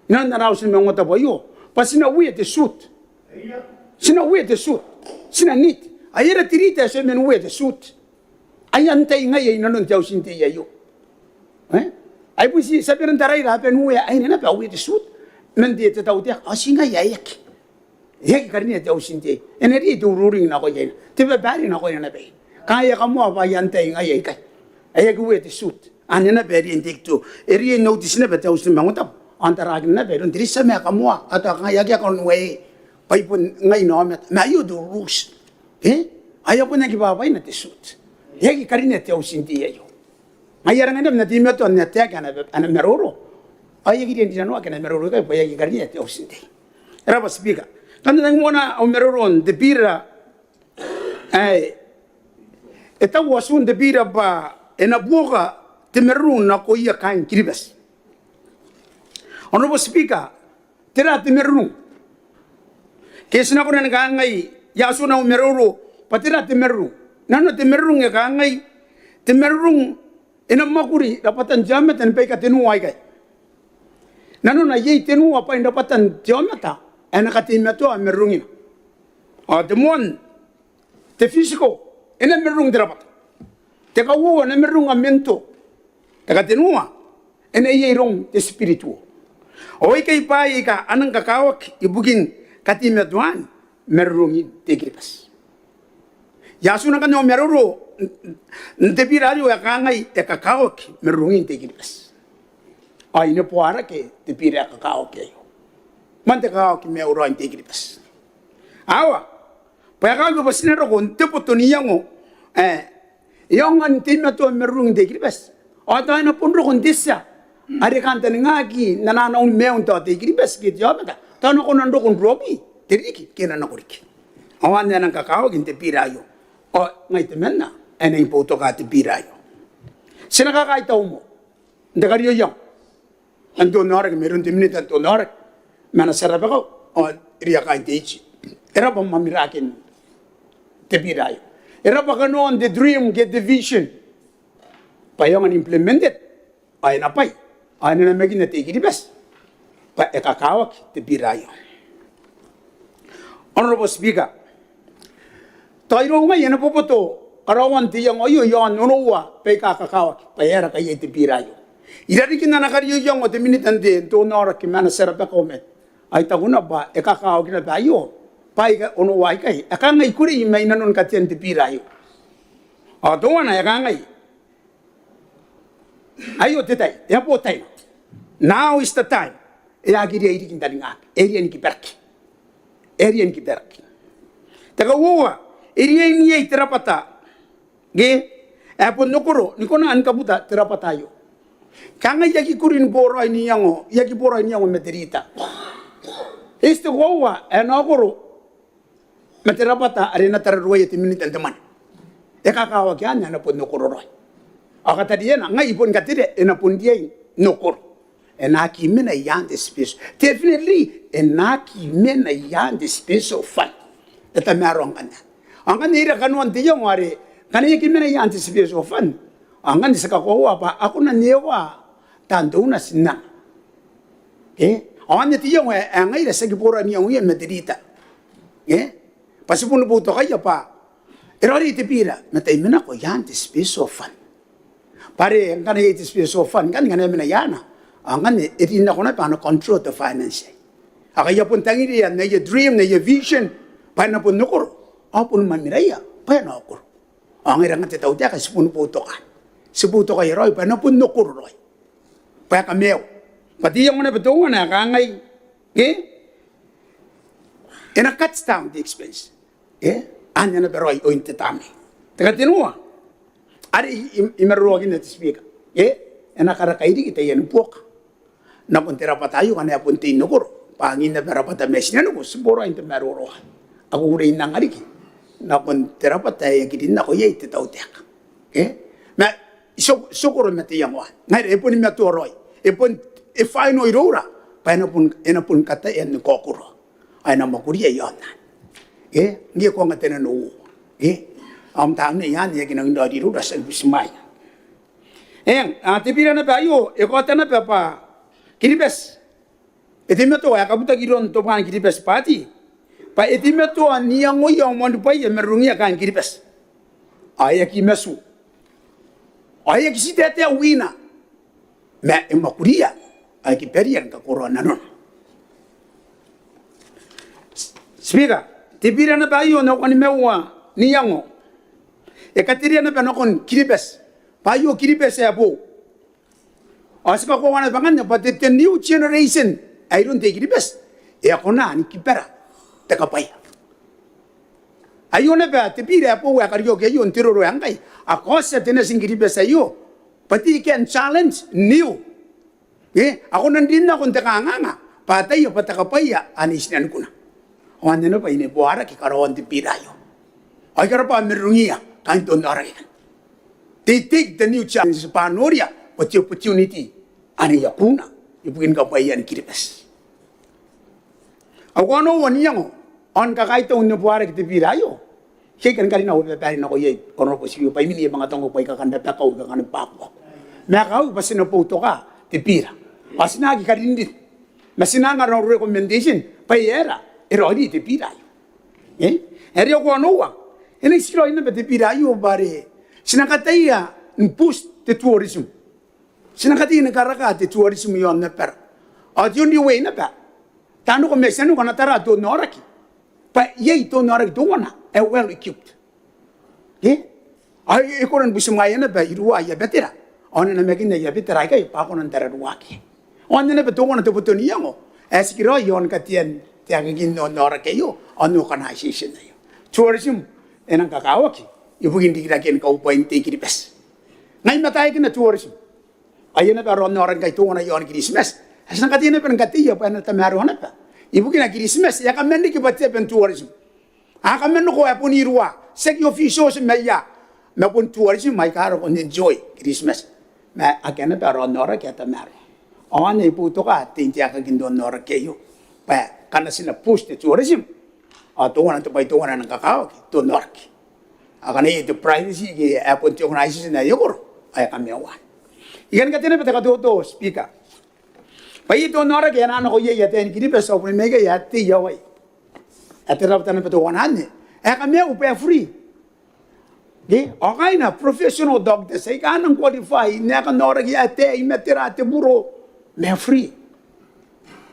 inanon ara auti ni maungatabu aio bwa ti na wear te suit. Ti na wear te suit. Ti na neat. Ai aera te rita ae ti a mena n wear te suit? Ai antai ngaia inanon te Auti n Tei aio? E? Ai bon ti, ti a bane n taraira a bane n wear, aine naba wear te suit man te, te tautaeka. Ao ti ngaia ae e aki, e aki karinea te Auti n Tei. E na riai te ururing nakoia, te babaire nakoia naba. Kanga e a kamoa bwa ai antai ngaia ikai ae aki wear te suit. Anne naba e riai n te ikto, e riai n notice naba te Auti ni Maungatabu ao n taraaki naba iroun te rita ma e kamoa, ao tao kanga e aki akono n wae, bwa ai bon ngaina aomata. Ma aio te rules. E? Ao e a bon aki bwabwaina te suit. E aki karinea te Auti n Tei aio. Ngaia are ngai naba N na teimatoa n attack ana, ana maroro. Ao e aki riai n rinanoaki ana maroro ikai bwa e aki karinea te Auti n Tei. E rabwa Speaker. Kan tang moa au maroro n te bira ae e taku atun te bira bwa e na buoka te marurung nakoia kaain Kiribati. Honourable Speaker, tera te marurung? Ke ti na kona ni kangai, I a atuna au maroro bwa tera te marurung. Nanona te marurung e kangai, te marurung e na mwakuri rabwatan te aomata ni baika tenua aikai. Nanona iai tenua bwain rabwatan te aomata ae na kateimatoa marurungina. Ao te moan, te physical, e na marurung te rabwata. Te kauoua, e na marurung am mental. Te katenua, e na iai rong te spiritual. Ao aikai bwaai aika a nang kakawaki ibukin kateimatoan marurungin te I-Kiribati. I a atuna ngkanne au maroro n te bira aio ae kangai, e kakawaki marurungin te I-Kiribati. Ao I neboa rake te bira ae kakawaki aio. Man te kakawaki maiuraoin te I-Kiribati. Aua, bwa e kakawaki bwa ti na roko n te boto n iango ae e aonga n teimatoa marurungin te I-Kiribati. Ao tao e na bon roko n te tia are kantaningaki n ana naun maiun tao te I-Kiribati ke te aomata. Tao e na kona n roko n ruabwi te ririki ke e na nako riki. Ao anne ae nang kakawaki n te bira aio. Ao ngai temanna ae nang boutoka te bira aio. Ti na kakaitau moa n te karioiango n te onnaoraki mairoun te Minita n te onnaoraki ma ana tia rabakau ao irouia kaain te AG. E rabwa mwamwiraakin te bira aio. E rabwa kanoan te dream ke te vision bwa e aonga n implemented ao e na bwai ao e na namakinna te I-Kiribati bwa e kakawaki te bira aio. Honourable Speaker, tao irou ngai e na boboto karaoan te iango aio iaon onoua baika kakawaki bwa e aera ngkai iai te bira aio. I rarikin ana karioiango te Minita n te onnaoraki ma ana tia rabakau ao I taku naba bwa e kakawaki naba aio bwaai aika onoua aikai ae kangai I kukurei mai nanon katean te bira aio. Ao teuana e kangai, aio te tai, e a bo taina. Now is the time. E aki riai riki n taningaki, e riai ni kibaraki. E riai ni kibaraki. Te kauoua, e riai n iai te rabwata ke ae bon okoro ni kona ni kabuta te rabwata aio. Kangai I aki kuri ni boraoi n iango, I aki boraoi n iango ma te rita. E ti te koaua ae e na okoro ma te rabwata are e na tararuaia te Minita n te mwane. E kakawaki anne ae e na bon okoro raoi. Ao katariana, ngai I boni katerea e na bon riai n okoro. E na aki mena i aan te special. Definitely e na aki mena i aan te special fund. E tamaroa ngkanne. Ao ngkanne ira kanoan te iango are ngkana e aki mena i aan te special fund, ao ngkanne ti kakoaua bwa a kona n ewa taan douna tinana. Ao anne te iango ae ngaira ti aki boraoi n iangoia ma te rita. Bwa ti boni boutokaia bwa e raoiroi te bira ma tai menako i aan te special fund. Bwa are ngkana iai te special fund ngkanne, ngkana e mena i aana, ao ngkanne e rin nako naba ana control te finance. Ao ngkai a bon tangiria n aia dream, n aia vision bwa e na bon okoro, ao boni mamiraia bwa e na okoro. Ao ngaira ngkanne te tautaeka ti boni boutoka, ti boutokaia raoi bwa e na bon okoro raoi, bwa e kamaiu. Bwa te iango naba teuana ae kangai, e na cut down the expense. Anne naba raoi oin te tamnei. Te katenua are I, I, I maroroakinna te Speaker, e na karaka riki taiani buoka nakon te rabwata aio ngkana e bon tei n okoro. Bwa angin naba rabwata ma tinaniku, ti boraoi n te maroro, a kukurei n anga riki nakon te rabwata ae aki rin nako iai te tautaeka. Ma ti okoro ma te iango anne. Ngaira e boni matoa raoi, e bon, e final iroura bwa e na bon, e na bon kataia ni kaokoroa ao e na mwakuria i aon anne. Ngke ko anga te nano uoua, ao n tamnei anne e aki nangi raoiroi iroura, ti a butimwaea. Eng, te bira naba aio e kaota naba bwa Kiribati e teimatoa, ae kabutaki iroun Tobwaan Kiribati Party, bwa e teimatoa n iangoia ao moanibwaia marurungia kaain Kiribati. Ao e aki matu, ao e aki ti taetae wina, ma e mwakuria ao e kiberia ni kakoroa nanona. Speaker, te bira naba aio n au kanimaua n iango e katerea naba nakon Kiribati bwa aio Kiribati ae boou. Ao ti kakoaua naba ngkanne bwa te, te new generation ae iroun te I-Kiribati e a kona ni kibara te kabwaia. Aio naba te bira ae boou ae karioki aio n te roro ae ngkai, a kaotia te natin Kiribati aio bwa te, e kan challenge new. A kona n rin nako n te kanganga bwa a ataia bwa te kabwaia anne i tinanikuna. Ao anne naba I neboaraki karaoan te bira aio. Ao I karabwa marurungia kaain te onnaoraki. They take the new challenge bwa a noria bwa te opportunity anne i akuna ibukin kabwaian Kiribati. Au kaonoua n iango ao ni kakaitau n neboaraki te bira aio, iai kan karina au babaire nako iai, Honourable Speaker, bwa imwin ae I a manga taku bwa I kakan rabakau, I kakan bakuaku. Ma e kakawaki bwa ti na boutoka te bira ao ti na aki karinrin, ma ti na anga au recommendation bwa e aera, e raoiroi te bira aio. Are au kaonoua, e na tikiraoi naba te bira aio bwa are ti na kataia ni boost te tourism. Ti na kataia ni karaka te tourism i aon abara. Ao te only way naba, taan roko ma tinaniku a na tara te onnaoraki bwa iai te onnaoraki teuana ae well equipped. Ao e kona ni butimwaea naba iruwa aia batera ao n namakinna aia batera aikai bwa a kona n tararuaki. Ao anne naba teuana te boto n iango ae tikiraoi i aon katean te aekakin onnaoraki aio ao n organisation aio. Tourism e nang kakawaki ibukin rikiraken kaubwain te I-Kiribati. Ngai ma taekina tourism, ao iai naba ara onnaoraki ngkai teuana i aon Kiritimati ae ti nang kataia naba ni kataia bwa e na tamaroa naba. Ibukina Kiritimati e a kaman riki bwa te aba n tourism. A kaman roko ae bon iruwa, tiaki officials ma ia, ma bon tourism aika a roko n enjoy Kiritimati. Ma akea naba ara onnaoraki ae tamaroa. Ao anne I boutoka tein te aekakin onnaoraki aio bwa ngkana ti na boost te tourism ao teuana te bwai teuana ae nang kakawaki te onnaoraki. Akana iai te privacy ke ae bon te organisation ae okoro ao e kamaiu anne. I kan katea naba te katoto, Speaker, bwa iai te onnaoraki ae na nako iai ataein Kiribati ao bon aikai a tei i Hawaii. Ae te rabwata naba teuana anne ae kamaiu bwa e free. Ao kaaina professional doctors aika a nang qualify n aekan aoraki, ataei ma tera, te buro, ma e free.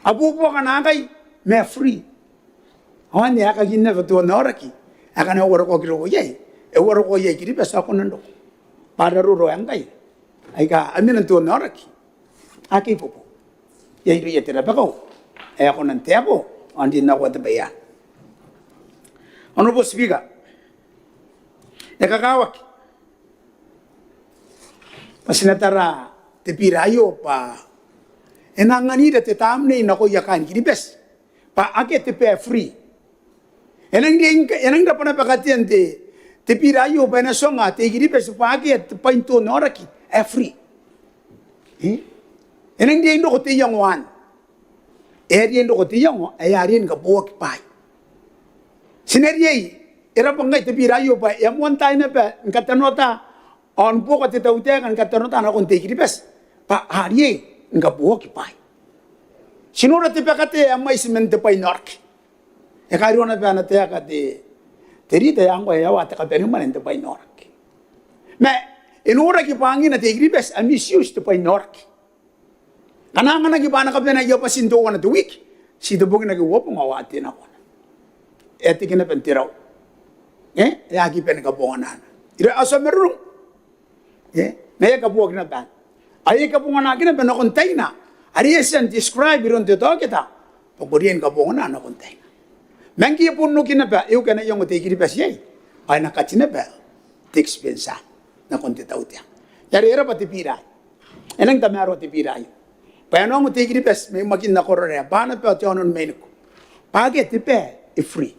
A buobuoka naakai ma e free. Ao anne aekakin naba te onnaoraki ae ngkana e uarokoaki roko iai, e uarokoa iai Kiribati ao e kona n roko. Bwa ara roro ae ngkai aika a mena n te onnaoraki akea ibuobuoki. Iai irouia te rabakau ae a kona n taeko ao n rin nako te bwai anne. Honourable Speaker, e kakawaki bwa ti na tara te bira aio bwa e na anganira te tamnei nakoia kaain Kiribati bwa akea te bwai ae free. E nang riai, e nang rabwa naba katean te, te bira aio bwa e na tionga te I-Kiribati bwa akea te bwai n tonaoraki ae free. E? E nang riai n roko te iango anne. E a riai n roko te iango ae a riai ni kabooaki bwaai. Ti na riai, e rabwa ngkai te bira aio bwa e a moan tai naba ni katanoata ao ni buoka te tautaeka ni katanoata nakon te I-Kiribati bwa a riai ni kabooaki bwaai. Ti nora te bakatae ae mwaiti man te bwainaoraki. E kairua naba ana taeka te, te rita ae ngkoa e a ua te kabanemwane n te bwainaoraki. Ma e noraki bwa angina te I-Kiribati a misuse te bwainaoraki. Ngkana a anganaki bwa a na kabanea aia bwati n teuana te wiki, ti te bong n aki uabong ao a tei nakona. E a teke naba n te rau. E? E aki bane kabonganaana. Ira a tia marurung. E? Ma e a kabooaki naba. Ao e a kabonganaki naba nakon taina are e a tia n describe iroun te taokita bwa ko riai ni kabongana nakon taina. Ma ngke e bon oki naba, e uki ana iango te I-Kiribati iai, ao e na kati naba te expense nakon te tautaeka. Are e rabwa te bira aei. E nang tamaroa te bira aio bwa e na ongo te I-Kiribati mai Makin nako Arorae, bwa naba ao te aono ni Mainiku, bwa akea te bwai ae free.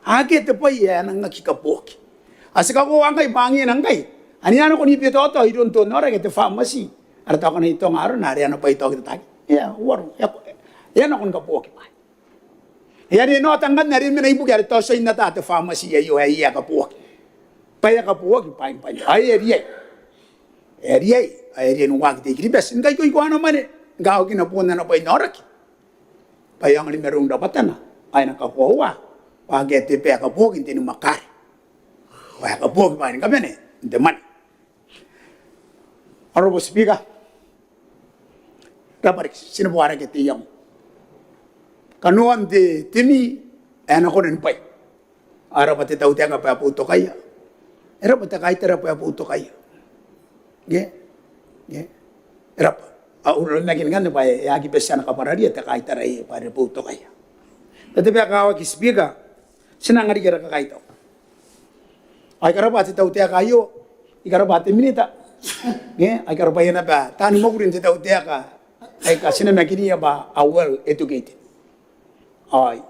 Akea te bwai ae a nang aki kabooaki. Ao ti kakoaua ngkai bwa angina ngkai ane a nako ni betaotao iroun tonaoraki, te pharmacy are tao ngkana I taonga arona are ana bwai taokita, taokita, e a uarereke, e a, e a nako ni kabooaki bwaai. E a riai n ota ngkanne are e mena ibukin are tao ti a ina ta te pharmacy aio ae e a kabooaki. Bwa e a kabooaki bwaai, bwaai. Ao e riai. E riai, ao e riai n waaki te I-Kiribati ni kaikoikoa ana mwane ngkana a okina boon ana bwainaoraki bwa e aonga ni marurung rabwatana, ao e na kakoaua bwa akea te bwai ae kabooaki n te nimakaare. Bwa e kabooaki bwaai ni kabane n te mwane. Honourable Speaker, rabwa riki, ti na bwarakea te iango. Kanoan te, te mi ae na kona ni bwai. Ao e rabwa te tautaeka bwa e boutokaia. E rabwa te kaitara bwa e boutokaia. Nge? Nge? E rabwa. Ao uro nakin ngkanne bwa e aki bati ana kabwararia te kaitara aei bwa are boutokaia. Ma te bwai ae kakawaki, Speaker, ti na anga riki ara kakaitau. Ao I karabwa te tautaeka aio, I karabwa te minita. Nge? Ao I karabwaia naba taani mwakuri n te tautaeka aika ti namakinia bwa a well educated. Ao I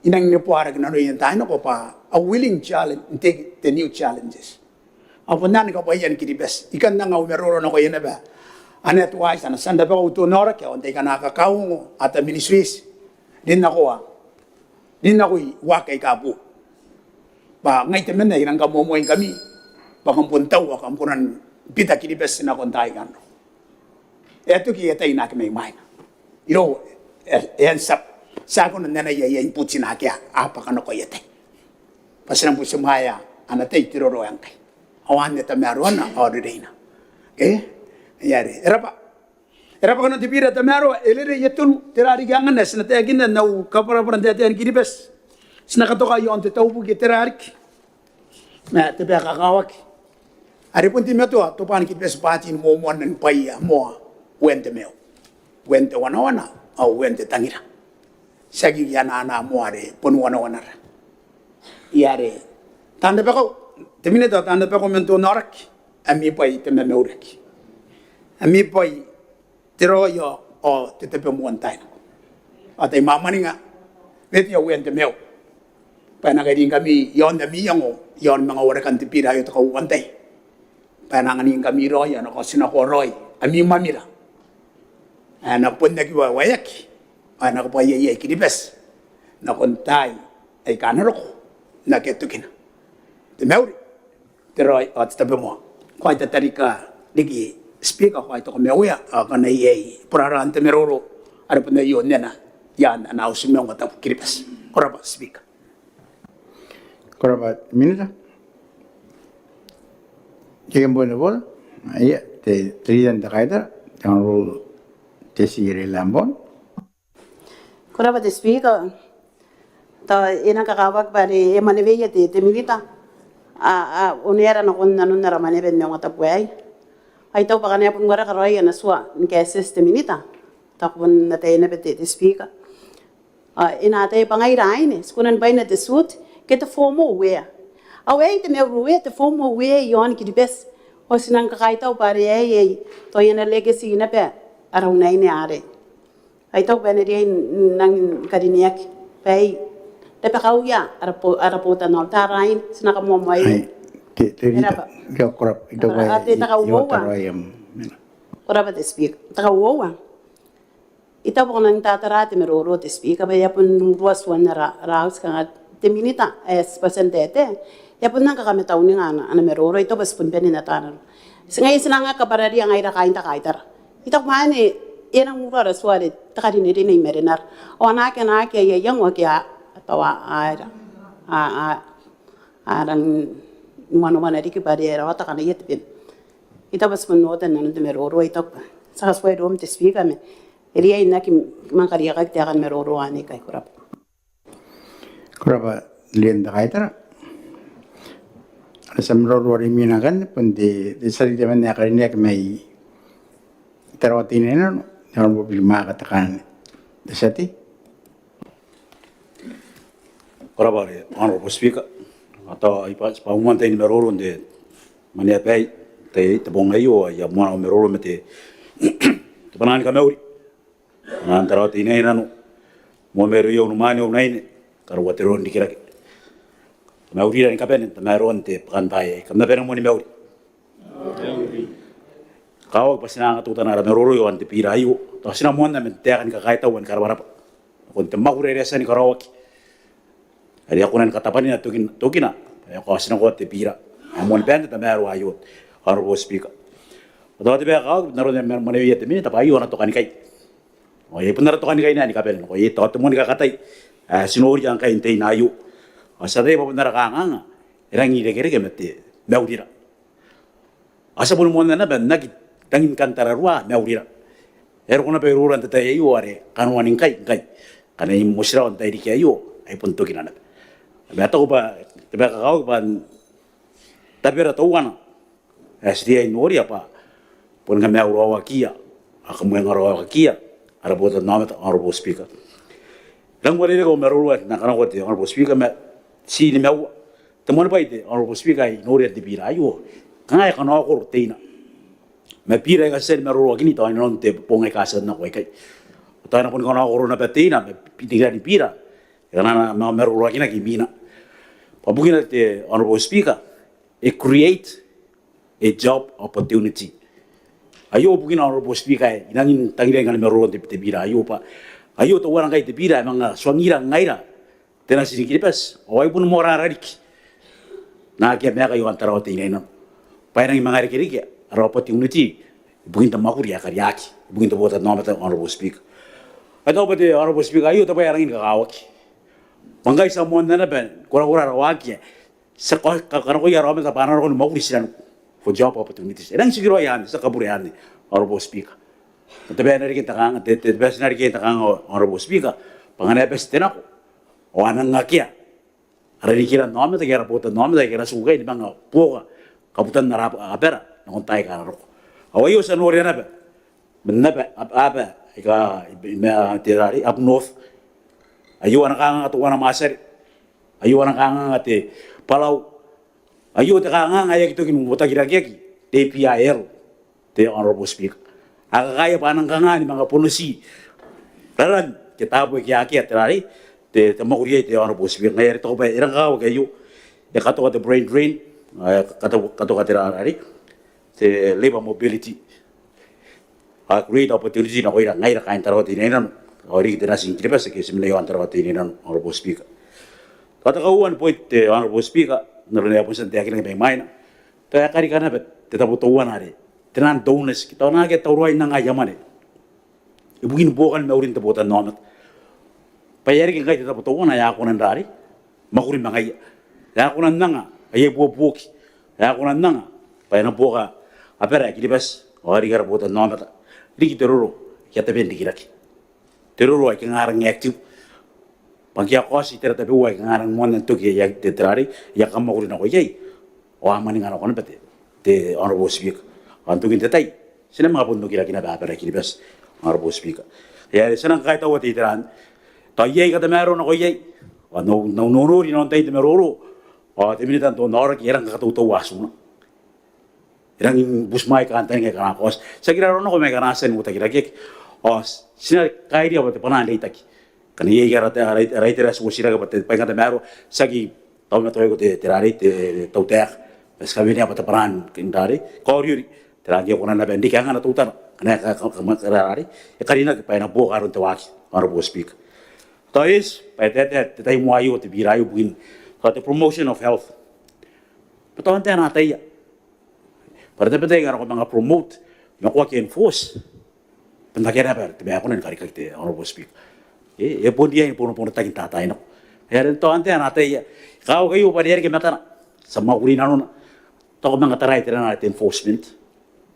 nang neboa riki nanoia n taai nako bwa a willing challenge, take the new challenges. Ao bon anne kabwaian Kiribati. I kan anga au maroro nakoia naba ana advice, ana tia n rabakau tonaoraki ao n taai aika a na kakaongo, other ministries, rin nakoa, rin nakoi waaki aika boou. Bwa ngai temanna I rang kamoamoaingkami bwa kam bon tau ao kam kona ni bita Kiribati nakon taai aika a na roko. E a toki aia tai naake mai mwaina. Irou e, e a tia, ti aki kona n anaia aia input naake a bwaka nako aia tai. Bwa ti nang butimwaea ana tai te roro ae ngkai. Ao anne tamaroana ao rereina. E? Ia are, e rabwa. E rabwa kanoan te bira, tamaroa, e rerei, e tonu, tera riki angana ae ti na taekinna n au kabwarabwara n taetae ni Kiribati. Ti na katoka iaon te taubuki, tera riki. Ma te bwai ae kakawaki are bon teimatoa Tobwaan Kiribati Party ni moamoanna ni bwaia moa uean te maiu, uean te wanawana ao uean te tangira. Ti aki anaana moa are bon wanawanara. Ia are taan rabakau, te minita, taan rabakau man tonaoraki, ami bwai te mamauraki. Ami bwai te raoi ao te tabomoa n taai nako. Ao tai mwamwaninga, weteia uean te maiu bwa e na kairingkami iaon ami iango iaon manga warekan te bira aio te kauoua n tai. Bwa e na anganingkami raoi ao e na kaotinakoa raoi ami mwamira ae na bon aki waewaeaki ao e na kabwaia iai Kiribati nakon taai aika a na roko n akea tokina. Te mauri, te raoi ao te tabomoa. Ko a ita tarika riki Speaker, ko a ita ko maiuia, ao ngkana iai boraraan te maroro are bon aio nena iaan ana auti maungatabu Kiribati. Ko rabwa Speaker. Ko rabwa minita. Te kemboi nebola. Ia, te, te leader n te kaitara, te Honourable Tessie Lambourne. Ko rabwa te Speaker. Tao e nang kakawaki bwa are e mwaneweia te, te minita, a, a onea ra nakon nanon ara mwaneaba ni maungatabu aei. Ao I taku bwa ngkana e bon wareka raoi ana tua ni kaetieti te minita, tao ko bon ataia naba te, te Speaker. Ao e na ataia bwa ngaira aine ti kona ni bwaina te suit ke te formal wear. Ao aei te mauri, te formal wear iaon Kiribati. Ao ti nang kakaitau bwa are aei, aei tao ana legacy naba ara unaine arei. Ai tau bwa e na riai n nang karineaki bwa e rabakauia ara bo-, ara botannaomata, taraia ti na kamoamoaia. Ai, te, te rita. E rab'a. Te rab'a. Te rab'a. Te rab'a. Te rab'a te Speaker. Te rab'a. I taku bwa ko nang tatara te maroro te Speaker bwa e a bon urua tuan ara, ara auti kanga te Minita ae tib'a tia n taetae, e a bon nang kakamataunninga ana, ana maroro. I taku bwa ti bon bane n ataa nanora. Ti ngaia ti nang kabwararia ngaira kaain te kaitara. I taku bwa anne e nang urua ara tua are te karinerine i marenara. Ao a na aki, a na aki aia iango ake a, a taua aera, a, a, a rang ni wanawana riki bwa are e rawata kanaia te bwai. I taku bwa ti bon oota nanon te maroro, i taku bwa ti a tia n tuai iroum te Speaker ma e riai n aki manga kariaiakaki taekan maroro anne ikai. Ko rab'a. Ko rab'a te Leader n te kaitara. Ara tia maroro are imwina ngkanne bon te, te tia tei temanna ae karineaki mai Tarawa Teinainano, te Honourable Birimaka Tekanne. Te tia tei. Ko rab'a te Honourable Speaker. Ao tao ai bwa, bwa moan tain maroro n te maneaba aei, te, te bong aio, ao I a moana au maroro ma te, te bwanaa ni kamauri. Kaain Tarawa Teinainano, moa mairouia unimwaane, unaine, karaua te roro n rikirake. Kam na mauri ni kabane n tamaroan te bwakantaai aei. Kam na bane moa ni mauri. Kakawaki bwa ti na anga teutana ara maroro iaon te bira aio. Tao ti na moanna man taeka ni kakaitau ao ni karabwarabwa nakon te mwakuri are e a tia ni karaoaki are e a kona ni katabwanina tokin-, tokina bwa e kaotinakoa te bira ae moan te bwai n tamaroa aio, Honourable Speaker. Ao tao te bwai ae kakawaki n aron ae e mwanewea te Minita bwa aio ana tokanikai. Ao iai bon ara tokanikai naba ni kabane nako iai, tao te moani kakatai ae ti noria ngkai n te tai aio. Ao ti ataia bwa bon ara kanganga e rangi n irekereke ma te maurira. Ao ti a boni moanna naba n aki rangi ni kan tararua maurira. E a roko naba iroura n te tai aio are kanoan ngkai, ngkai, kanga I motirawa n te tairiki aio, ai bon tokina naba. Ma I taku bwa te bwai ae kakawaki bwa n tabera teuana ae ti riai n noria bwa boni kamaiuraoakiia ao kamwengaroaoakiia ara botannaomata, Honourable Speaker. I rang uarereke au maroro ae N na kanakoa te Honourable Speaker ma ti nimaua. Te moani bwai te Honourable Speaker ae I noria n te bira aio, kanga e kanakoa teina ma bira aika ti a tia ni maroroakini tao inanon te bong aika ti a tia n nako aikai. Tao e na boni kanakoa naba teina ma bira, bira aika a na maroroakinaki imwina. Bwa bukina te Honourable Speaker, e create a job opportunity. Aio bukina Honourable Speaker ae I rangi n tangiria ngkana I maroro n te, te bira aio bwa aio teuana ngkai te bira ae manga tuangira ngaira te natin Kiribati ao ai bon moarara riki naake a maeka iaon Tarawa Teinainano bwa e rangi manga irekereke ara opportunity ibukin te mwakuri ae kariaki ibukin te botannaomata, Honourable Speaker. Ao I taku bwa te Honourable Speaker aio te bwai ae rangi ni kakawaki bwa ngkai ti a moanna naba ni korakora ara waaki ae ti a ka-, ka-, kanakoia ara aomata bwa a na nako ni mwakuri tinaniku for job opportunities. E rangi n tikiraoi anne, ti a kabure anne, Honourable Speaker. Te bwai ae na riki n te kanganga, te, te bwai ae ti na riki n te kanganga, Honourable Speaker, bwa ngkana e bati te nako ao a nang akea ara rikiran aomata ke ara botannaomata ke ara tiku ikai ni manga buoka kabutan ara ab-, abara nakon taai aika a na roko. Ao aio ti a noria naba man aba, ab-, aba aika i, ma, te rari, up north. Aio ana kanganga teuana Matiare. Aio ana kanganga te Palau. Aio te kanganga ae aki toki n uotakirakeaki, te A P I L, te Honourable Speaker. A kakaea bwa a nang kanga ni manga bonoti raran ke taabo ake akea te rari, te, te mwakuri iai, te Honourable Speaker. Ngaia are I taku bwa e rang kakawaki aio, e katoka te brain drain, e kato-, katoka te rari, te labour mobility. A create opportunity nakoira ngaira kaain Tarawa Teinainano ao riki te natin Kiribati ake ti mena iaon Tarawa Teinainano, Honourable Speaker. Tao te kauoua ni point, te Honourable Speaker, n aron ae I a bon tia n taekinna mai mwaina, tao e karika naba te tabo teuana are te nang donors, ke tao naake a tauraoi n anga aia mwane ibukin buokan maurin te botannaomata. Bwa e a riki ngkai te tabo teuana ae a kona n rari, mwakuri ma ngaia. Ae a kona n anga aia ibuobuoki. Ae a kona n anga bwa e na buoka abara ae Kiribati ao riki ara botannaomata, riki te roro ae a tabe n rikirake, te roro ae kanga a rang active. Bwa ngke a kaoti itera tabeua ae kanga a rang moanna n toki aia, te, te rari, aia kamwakuri nako iai ao a mwaninga nako naba te, te Honourable Speaker. Ao n tokin te tai ti na manga bon okiraki naba abara ae Kiribati, Honourable Speaker. Ngaia are ti a nang kakaitaua te itera anne. Tao iai aika tamaroa nako iai ao n au, n au nonori n au tain te maroro ao te Minita n te onnaoraki e rang kakatoutaua atuna. E rangi ni butimwaea kantaninga aika a na kaoti. Tiaki raroa nako ma aika a na tia n uotakirakeaki Ao ti na kairia bwa te bwanaa n reitaki. Ngkana iai ara, ara, ara itera ae ti uotia rake bwa te bwai ae tamaroa, tiaki tao ma tao iko te, te rarei te, te tautaeka. Ma ti kawenea bwa te bwanaa n rarei, kaoriori. Tera ngke e kona naba n reke angana teutana. Ngkana e ka, ka, ka, ka rarei, e karinaki bwa e na buoka aron te waaki, Honourable Speaker. Tao eti bwa e taetae te tai moa aio te bira aio ibukin tao te promotion of health. Ma tao antai ae na ataia bwa are tabetai ngkana ko manga promote ma ko aki enforce, bwa n akea naba te bwai ae kona ni karikaki, te Honourable Speaker. E, e bon riai ni bonobono takin tatai nako. Are tao antai ae na ataia, e kakawaki aio bwa are e reke matana, ti a mwakuri nanona. Tao ko manga tarai tera ae te enforcement.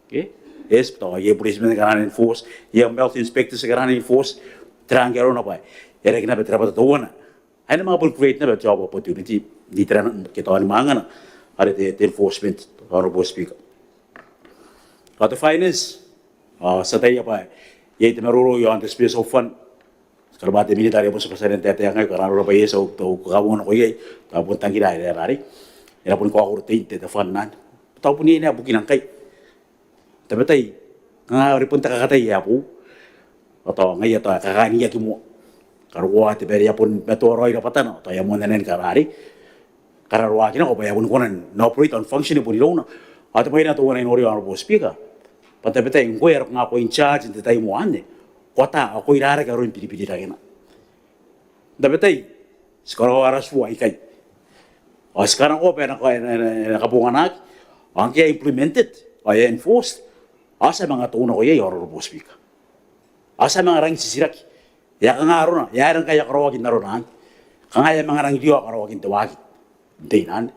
Okay? Eti bwa tao iai policemen aika a na enforce, iai health inspectors aika a na enforce. Tera ngke arona bwa e reke naba te rabwata teuana ae e na manga bon create naba job opportunity n iterana ke tao ni mwangana are te, te enforcement, Honourable Speaker. Ao te finance, ao ti ataia bwa iai te maroro iaon te special fund. Ti karabwa te minita are e bon tibwa tia n taetae ngkai, kanga arona bwa iai, ti a, ti a kakawaki nako iai, tao bon tangira ae e rarei, e na bon kaokoro tein te, te fund anne. Tao bon iai naba bukina ngkai. Tabetai, kanga are bon te kakatai ae boou. Ao tao ngaia tao e kakaaniaki moa. Karokoa te bwai are e a bon matoa raoi rabwatana, ao tao e a moanna ni kararei, kararoaki nako bwa e a bon kona n operate, n function, e bon irouna. Ao te bwai ae na teuana ae I noria, Honourable Speaker, bwa tabetai ngkoe are ko kanga ko in charge n te tai moa anne, ko ata ao ko ira rake aron biribiri rakena. Tabetai ti karaoa ara tua ikai, ao ti kanakoa bwa e na, e na, e na, e na kabonganaki. Ao ngke e a implemented ao e a enforced, ao ti a manga tou nako iai, Honourable Speaker. Ao ti a manga rangi n titiraki, e a kanga arona, e aera ngkai e a karaoaki n arona anne? Kanga e a manga rangi n riao karaoakin te waaki n tein anne?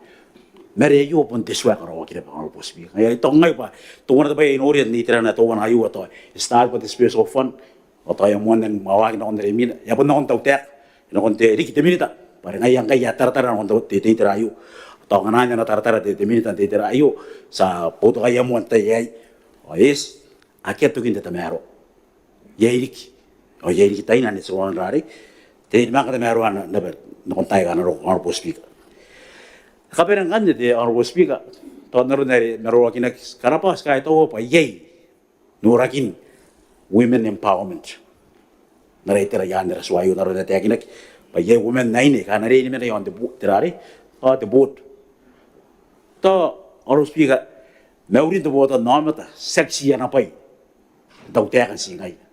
Ma are aio bon te tua ae karaoaki naba, Honourable Speaker. Ngaia I taku ngai bwa teuana te bwai ae I noria n iterana teuana aio, ao tao e start bwa te special fund, ao tao e a moanna ni waaki nakon are imwina, e a bon nakon te tautaeka, e nakon te, riki te minita, bwa are ngaia ngkai e a taratara nakon te, te, te itera aio. Tao ngkana e na taratara te, te minita n te itera aio, ti a boutokaia moa n te tai aei. Ao eti, akea tokin te tamaroa. Iai riki, ao iai riki taina ane ti kona n rarei, te, ni manga katamaroa naba nakon taai aika a na roko, Honourable Speaker. Kabane ngkanne, te Honourable Speaker, tao n aron are e maroroakinaki, karabwa, ti kaitaua bwa iai norakin women empowerment n ara itera i aan ara tua aio, n aron are e taekinaki bwa iai women aine aika a na riai ni mena iaon te bo-, te rarei, ao te board. Tao, Honourable Speaker, maurin te botannaomata tiaki tii ana bwai te tautaeka n tii ngaia.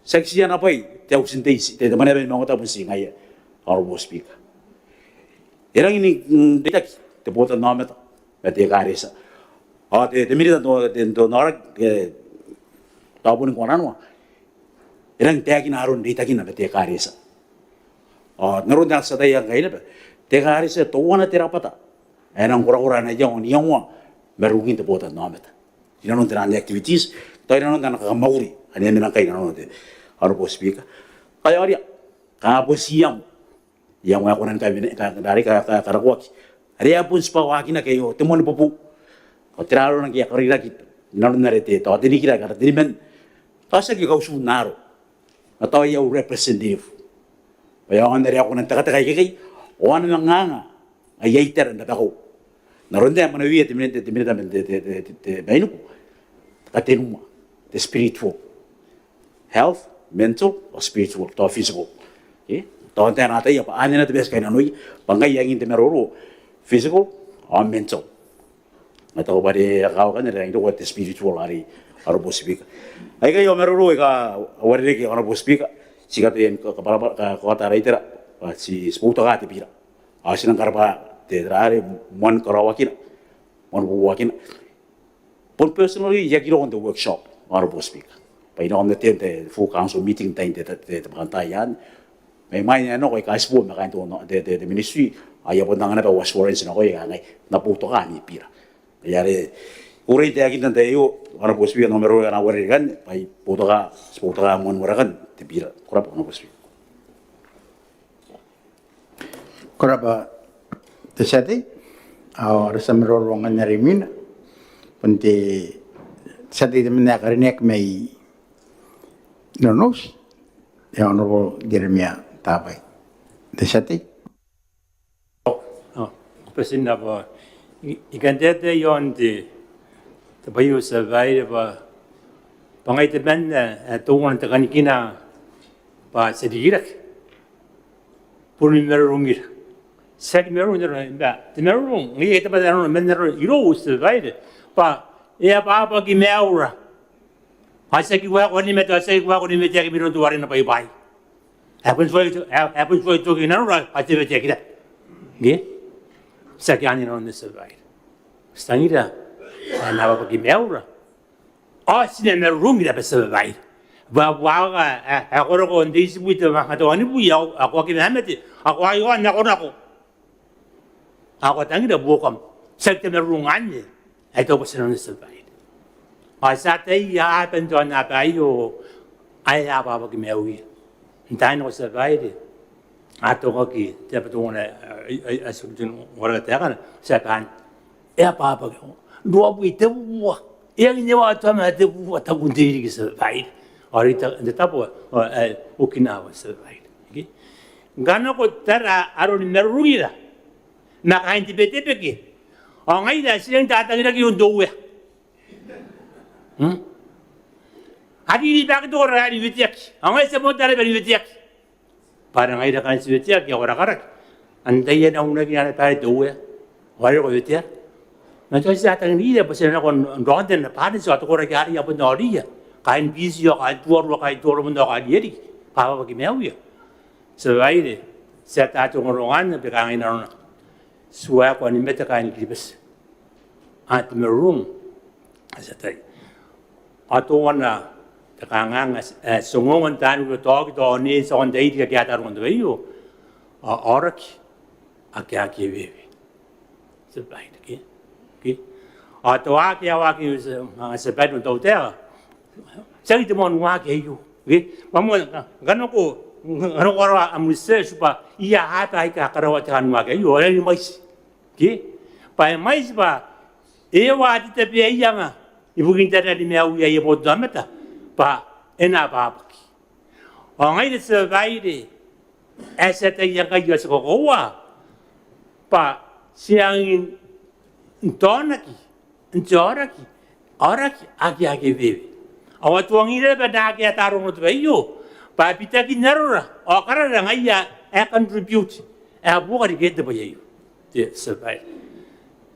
Tiaki tii ana bwai te Auti n Tei, te, te Mwaneaba ni Maungatabu n tii ngaia, Honourable Speaker. E rangi n, n reitaki te botannaomata ma te ekaretia. Ao te, te minita n te, te, te aoraki, e, tao boni koananoa, e rangi n taekina aron reitakina ma te ekaretia. Ao n aron ae ti ataia ngkai naba, te ekaretia teuana te rabwata ae e nang korakora ana iango n iangoa marurungin te botannaomata inanon taian activities, tao inanon ana kakamwakuri ane e mena ngkai inanon, te Honourable Speaker. Kaioria, kanga bon ti iango, iango ae kona ni kamena, ka, ka, ka, ka, karakoaki, are e a bon tibwa waakinaki aio, te moan bobou. Ao tera arona ngke e a kariraki inanon are te, tao te nikira aika teniman, tao tiaki kautun aaro, ma tao aia representative, bwa e aonga n are a kona n tekateka ikekei ao a na manga anga aia itera n rabakau. N aron ae e mwanewea te minita, te minita man te, te, te, te, te mainiku, te katenua, te spiritual health, mental, ao spiritual, tao physical. Okay? Tao antai ae na ataia bwa anne naba te bwai ae ti kainnanoia, bwa ngkai e angin te maroro physical ao mental. Ao I taku bwa are e kakawaki anne are e rangi n roko te spiritual arei, Honourable Speaker. Aikai ao maroro aika a uarereke, Honourable Speaker, ti kataia ni ka, kabwarabwara, ka, kaota ara itera bwa ti, ti boutoka te bira. Ao ti nang karabwa te, te rarei, moan karaoakina, moan boutokaakina. Bon personally I aki roko n te workshop, Honourable Speaker, bwa I nako n attend te full council meeting n tain te, te, te, te bwakantaai anne. Ma imwain ae I nako I kaitibo ma kaain te, te, te, te ministry, ao I a bon anga naba au assurance nakoia, I kangai, N na boutoka ami bira. Ngaia are I kukurei n taekinna n te tai aio, Honourable Speaker, n au maroro aika a na uarereke anne, bwa I boutoka, ti boutoka moan warekan te bira. Ko rabwa, Honourable Speaker. Ko rabwa te tia tei. Ao ara tia maroro ngkanne are imwina bon te tia tei temanna ae karineaki mai Nonouti, te Honourable Jeremia Tabai. Te tia tei. Ao, ao, ko bati n rabwa. I, I kan taetae iaon te, te bwai aio, tia babaire, bwa Bwa ngai temanna ae teuana te kanikina bwa ti a rikirake. Bon marurungira. Tiaki marurung n aron, te marurung ngke e tabe n aron, man aron irou, ti a babaire, bwa e a bwabwaki maiura. Ao tiaki waekoa ni mate, ao tiaki waekoa ni mate ake mairoun teuarei ana bwaibwai. Ae bon tuai to-, ae, ae bon tuai toki nanora ao te weteaki raba. Ngke? Tiaki anne nanona, ti a babaire. Ti tangira ae e na bwabwaki maiura. Ao ti na marurungira bwa ti a babaire. Bwa, bwa ko a, a, a koroko n te itibwi te manga te wanibwi, ao, ao ko aki mamate, ao ko aki aonako nako. Ao ko tangira buokam. Tiaki te marurung anne ae I taku bwa ti na noria, ti a babaire. Ao ti ataia aaba n te aonnaba aio ae a bwabwaki maiuia. N taai nako, ti a babaire, a tokaki te aba teuana ae, ae, ae, ae ti a tia n wareka taekana, ti a bane. E a bwabwaki. Ruabwi, tebubua. E anginewa, teuana tebubua tabun te ririki, ti a babaire. Ao are i ta-, n te tabo ae, ae Okinawa, ti a babaire. Okay? Ngkana ko tara aroni marurungira ma kaain te Betebeke, ao ngaira ti rangi n tatangiraki iroun te Uea. Hmm? A riribaaki te koraki ni weteaki. Ao ngaira ti a bon tara bwa ni weteaki. Bwa are ngaira kaain te weteaki, a korakaraki. Antai ae na unaki ana bwai te Uea? Ao are ko wetea. Ma tao ti a tangiria bwa ti na nako n raonta ana bwai, ti a te koraki arei a bon noria. Kaain Biti ao kaain Tuvalu ao kaain Toromon ao kaain Riki. Bwa a bwabwaki maiuia. Ti a babaire, ti ata te rongorongo anne bwa e kangai nanona. Ti waekoa ni mate kaain Kiribati. Ao te marurung ae ti ataia. Ao teuana te kanganga ae ti ongoongo n taani kuro, tao ke tao n te, tao n te iriki ake a ata rongorongo n te bwai aio. Ao aoraki ake a aki eweewe. Ti a babaire, ke? Ke? Ao te waaki ae waaki, ti a, ti a babaire n tautaeka. Tiaki te moan waaki aio. Ke? Bwa moa, ngkana ko, ngkana ko karaoa am research bwa iai aaba aika karaoa te kaan waaki aio, ao e na mwaiti. Ke? Bwa e mwaiti bwa e a tia te tabe ae iai ibukin tararuaan maiuia aia botannaomata bwa e na bwabwaki. Ao ngaira, ti a babaire, ae ti ataia ngkai ao ti kakoaua bwa ti rangi n taonaki n te aoraki, aoraki ake a aki eweewe. Ao a tuangira naba naake a ata rongorongo n te bwai aio bwa bitakin arora ao karara ngaia ae contribute, ae buoka riki te bwai aio. Te, ti a babaire.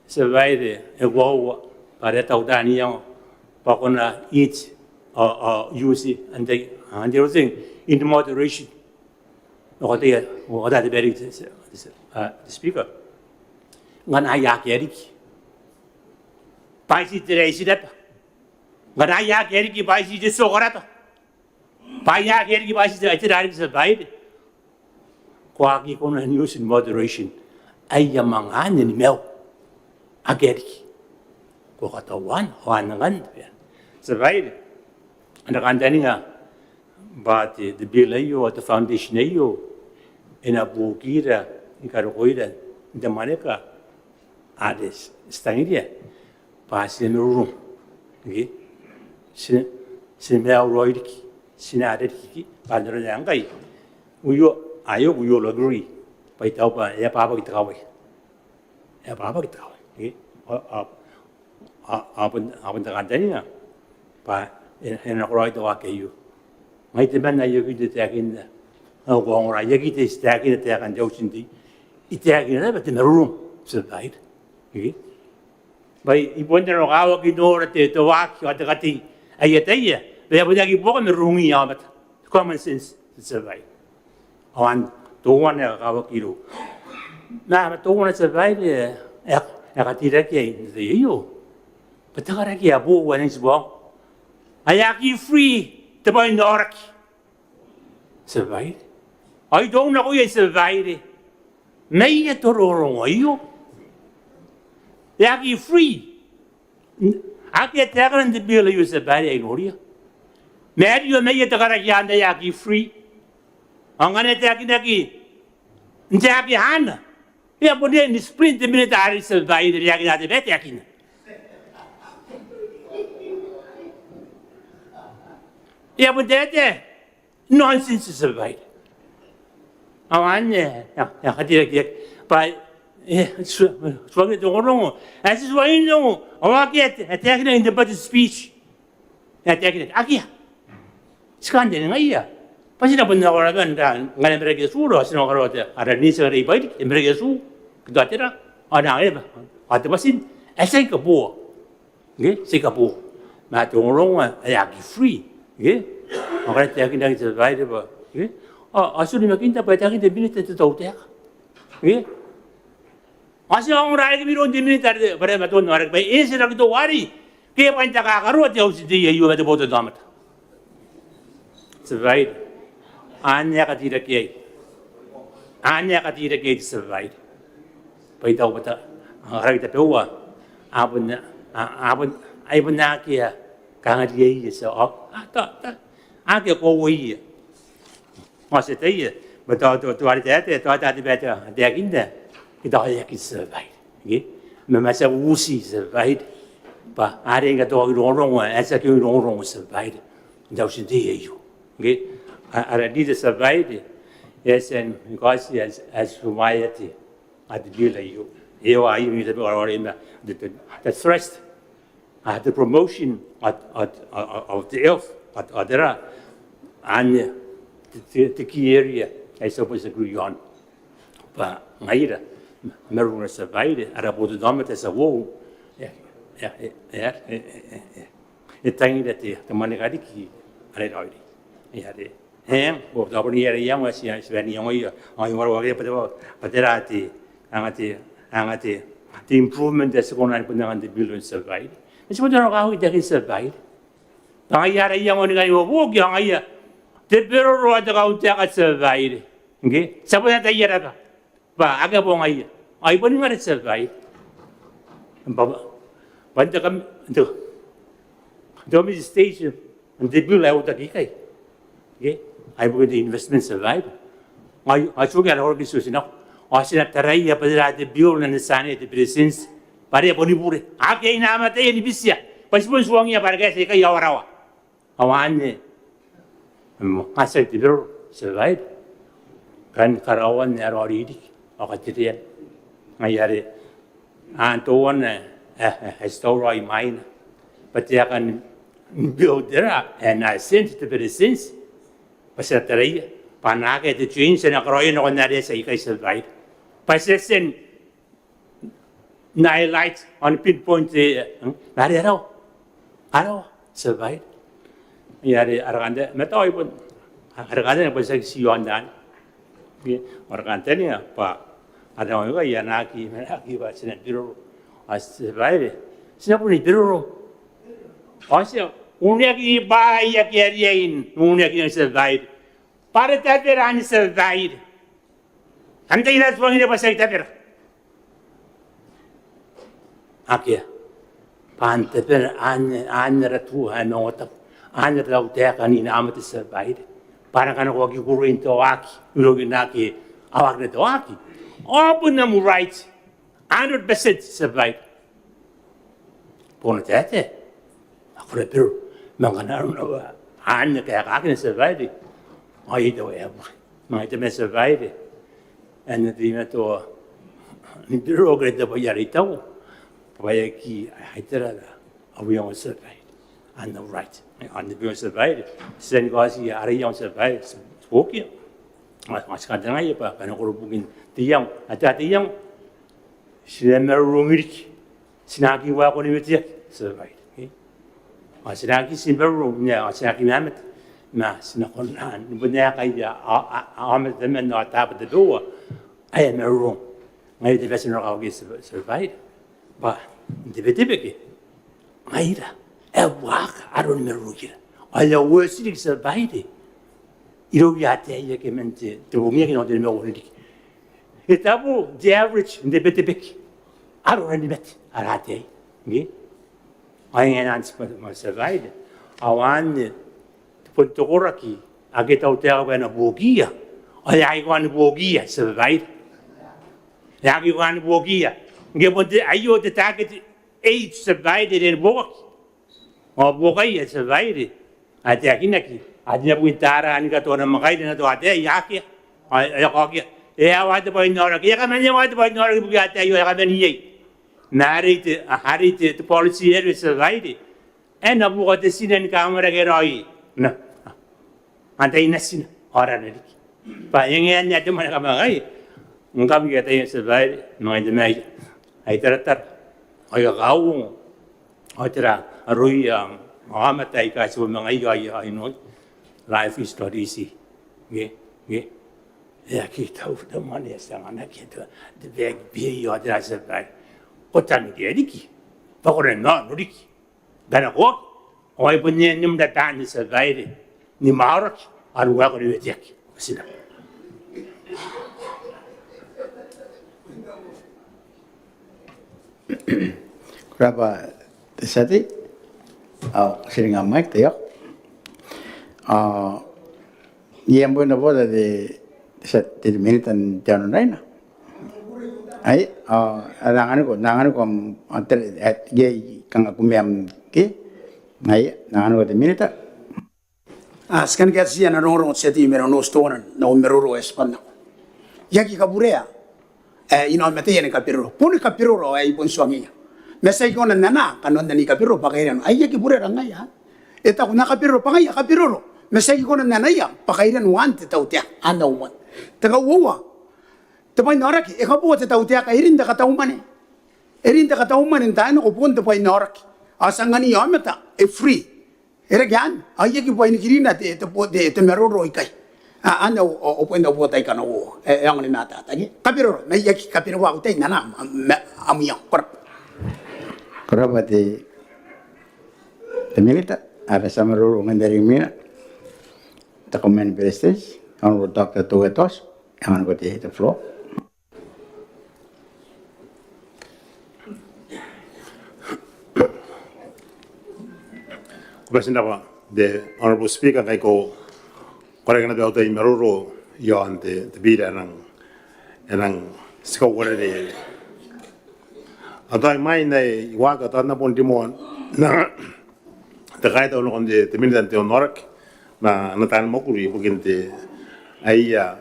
Ti a babaire, e koaua bwa are a tau taan iango bwa ko na eat, ao, ao use, and they, and everything in moderation. Ao ko ataia, ao ko ataia te bwai riki, te, te, te, ah, te Speaker. Ngkana a akea riki, bwa iti te raiti naba. Ngkana a akea riki, bwa iti te tiokaraba. Bwa a akea riki, bwa iti te, te raiti, ti a babaire. Ko aki kona n use in moderation aia manga anne ni maiu. Akea riki. Ko katauan, ao anne ngkanne. Ti a babaire. N na kantaninga bwa te, te bill aio, te foundation aio, e na buokira ni karokoira n te mwaneka are ti tangiria bwa ti na marurung. Ke? Ti na, ti na maiu raoi riki, ti na are riki, bwa n aron ae ngkai. Uio, aio, uio logri. Bwa I taku bwa e a bwabwaki te kawai. E a bwabwaki te kawai. Ke? A, a, a, a bon, a bon te kantaninga bwa e, e na nakoraoi te waaki aio. Ngai temanna aio I aki te taekinna. Ao ko ongora, I aki te taekinna taekan te auti n tei. I taekina naba te marurung, ti a babaire. Ke? Bwa I bon nanokawaki n nora te, te waaki ao te katei ae I ataia bwa e a bon aki buoka marurungia aomata. Common sense, ti a babaire. Ao anne teuana ae kakawaki irou. Ma, ma teuana, ti a babaire, ae, ae kateiraki iai n te tai aio bwa te karaki ae boou ae nang tibwaong. Ae aki free te bwai n aoraki. Ti a babaire. Ao I taku nakoia, ti a babaire, ma aia rongorongo aio. E aki free. Akea taekana n te bill aio, ti a babaire, ae I noria. Ma e riai ma aia te karaki anne ae aki free. Ao ngkana e taekinaki n te aki anne, e a bon riai ni sprint te minita are, ti a babaire, e aki naba te bwai ae taekinna. E a bon te, te nonsense, ti a babaire. Ao anne, e a, e a kateirakeaki bwa, e, ti, ti tuangira te rongorongo. E, ti tuangira te rongorongo. Ao akea ae taekinaki n te budget speech. E a taekinaki, akea. Ti kantaningaia bwa ti na bon nako rabwa n ra ngkana e maraki atuu, ti na karaoa te, ara niti are i Bairiki, e maraki atuu, ke tao tera, ao na, ao te bwati ae tiaki kaboa. Ngke, tiaki kaboa. Ma te rongorongo ae aki free. Ngke, ao ngkana e taekinaki, tia babaire, bwa, ngke, ao ti onimakinna bwa e taekin te Minita te tautaeka. Ngke, ao ti a ongora riki mairoun te Minita are bwa are e matoa n aoraki bwa e eti rake teuarei ke bwa n takakaro te auti aio ma te botannaomata. Tia babaire, anne ae kateirake iai. Anne ae kateirake iai, tia babaire. Bwa I taku bwa a rake tabeua, a bon, a bon, ai bon akea kanga riaia, tia, ao a ta, ta, akea koauaia. Ao ti ataia bwa tao, tao, tao are taetae, tao, tao te bwai ae taekinna, ke tao e aki, tia babaire. Ngke, ma, ma ti a bubuti, tia babaire, bwa are ngke tao rongorongo ae tiaki rongorongo, tia babaire, n te auti aio. Ngke, a, ara leader, tia babaire, e a tia ni kaoti ae, ae ti umaea te, a te bill aio. E a, aio ngke tabeua are ma te, te, te thrust, a, te promotion of, of, of, of the health, of, of the, anne te, te, te key area ae ti a bon tia n agree on. Bwa ngaira, marurung, tia babaire, ara botannaomata, tia uou, e, e tangira te, te mwane ni kariki are raoiroi. Ai are, eng, ao tao bon iai ara iango ae ti, ti bane n iangoia, ao I uara uakina bwa te, bwa tera te, anga te, anga te, te improvement ae ti kona ni bon anga n te bill, tia babaire. Ma ti bon taraia kaain te aki, tia babaire. Bwa ngaia ara iango ni kaibuobuoki, ao ngaia te beroro ao te kauntaeka, tia babaire. Ngke, ti a bon ataia rabwa bwa akea bongaia. Ao I boni ngaia, tia babaire, bwa, bwa, bwa n te kam, n te, n te committee station, n te bill ae uotaki ikai. Ngke, ai ibukin te investment, tia babaire. Ao I, ao I tuangia ara koraki n tiotinako, ao ti na taraia bwa tera te bill ae na tiainaki te Beretitenti, bwa are e a boni bure. Akea inaomataia ni bitia. Bwa ti bon tuangia bwa ara kaeti aikai a warawa. Ao anne, mm, a tiaki te beroro, tia babaire. Kani karaoan ae raoiroi riki ao katerean. Ngaia are, a, n teuana ae, ae, ae ti tauraoi imwaina bwa te aeka ni bill tera ae na send te Beretitenti bwa ti na taraia bwa a na akea te change ae na karaoia nakon are e a tia ikai, tia babaire. Bwa ti a tia n na highlight ao n pinpoint, e, ma are a rawa, a rawa, tia babaire. Ai are ara kantaninga, ma tao ai bon ara kantaninga bwa ti aki ti aonga n, ke, ara kantaninga bwa a rawa ngkai a na aki, a na aki bwa ti na beroro. Ao tia babaire, ti na boni beroro. Ao ti a uneaki bwaai ake a riai n uneaki, tia babaire. Bwa are tabera anne, tia babaire. Antai ae na tuangira bwa tiaki tabera? Akea. Bwa anne tabera, anne, anne ara tua ae maungatabu, anne ara tautaeka n inaomata, tia babaire. Bwa a na kanakoaki kukurei n te waaki irouia naake a waakina te waaki. Ao bon am right, hundred percent, tia babaire. Bon taetae, a kona n beroro. Ma ngkana arona bwa anne kaekaakina, tia babaire, ao iai te wae ae bure. Ma ngaia te mwane, tia babaire, ae N T matoa ni beroro ke te bwai are I taku bwa e aki, ai tera, au iango, tia babaire. Anne au right, anne au iango, tia babaire. Ti a tia ni kaoti ara iango, tia babaire, ti buokia. Ao ti kantaningaia bwa kanakoraoan bukin te iango, ata te iango, ti na marurung riki. Ti na aki waekoa ni weteaki, tia babaire. Ao ti na aki ti marurung, ao ti na aki mamata. Ma ti na kona ni bon aekaia aomata tabeman ao taabo tabeua ae a marurung. Ngaia te bwai ae ti na kaokia, tia babaire, bwa n te Betebeke ngaira ae buakaka aron marurungira. Ao e a uoti riki, tia babaire, irouia ataei ake man te, te bong ake nakon te nimaua n ririki. E tabu te average n te Betebeke arora ni mate ara ataei. Ngke? Ao e ngae n anti, tia babaire. Ao anne bon te koraki ake tautaeka ae na buokiia. Ao e aki kona ni buokiia, tia babaire. E aki kona ni buokiia. Ngke bon te, aio te target age, tia babaire, are e na buokaki. Ao buokaia, tia babaire, ae taekinaki, a tia n bukin tara ni katoa namwakaina n te ataei, akea. Ao e a kaokia, e a wae te bwai n aoraki, e a kaman, e a wae te bwai n aoraki ibukia ataei, ao e a kaman iai. Ma arei te, arei te, te policy area, tia babaire, e na buoka te tina ni kamwarake raoi. Na antai natina ao arana riki. Bwa e ngae anne ae te mwane kamangai. Ngkami ke ataia n te tia babaire ma ngaia te maia, ai taratara, ai kakauongo, ao tera aroia aomata aika ti bo ma ngaia, ai, ai noori. Life is not easy. Nge, nge. E aki tau te mwane ae ti anganaki, te, te bag pay ao tera, te tia babaire. Ko tangiria riki bwa ko na nano riki. Ngkana ko oki, ao ai bon ae ni mwaiti taan tia babaire ni maoraki, ao ni waekoa ni weteaki. Ko tira. Ko rabwa te tia tei. Ao tiringa mic, taiaoka. Ao I a bon bota te, te, te minita n te aono n Raina. Ai, ao, a, n anganiko, n anganiko am, a, te, a, iai kanga kumeam ke. Ai, n anganiko te minita. A, ti kan kaetiia ana rongorongo te tia tei mai North Tongan, n au maroro ae ti bannako. I aki kaburea ae inaomateia ni kabiroro. Boni kabiroro ae I bon tuangiia. Ma ti aki kona n anaa kanoan ni kabiroro bwa kairano. Ai aki burera ngaia. E taku N na kabiroro bwa ngaia kabiroro. Ma ti aki kona n anaia bwa kairano aan te tautaeka. Ana uoua. Te kauoua. Te bwainaoraki. E kabooa te tautaeka, e rin te katau mwane. E rin te katau mwane n taai nako boon te bwainaoraki. Ao ti angania aomata, e free. E reke anne, ao I aki bwainikirina te, te, te, te maroro ikai. A, anne au, au, au bwai n au bota aika uoua. E, e aonga ni matata, ke? Kabiroro, ma I aki kabiroro, au tai n anaa, ma, ma, am iango, ko rabwa. Ko rabwa te, te minita, are ti a maroro ngkai n te rimwina. Te kauoman ni Beretitenti, Honourable Doctor Toke Totu, e anganiko te, te floor. Ko bati n rabwa te Honourable Speaker, ngkai ko koraki naba au tai ni maroro iaon te, te bira ae e nang, e nang ti kauarerekea. Ao tao imwain ae I waaki ao tao N na bon rimoa n anga te kaitau nakon te, te minita n te aono n aoraki ma ana taani mwakuri ibukin te, aia,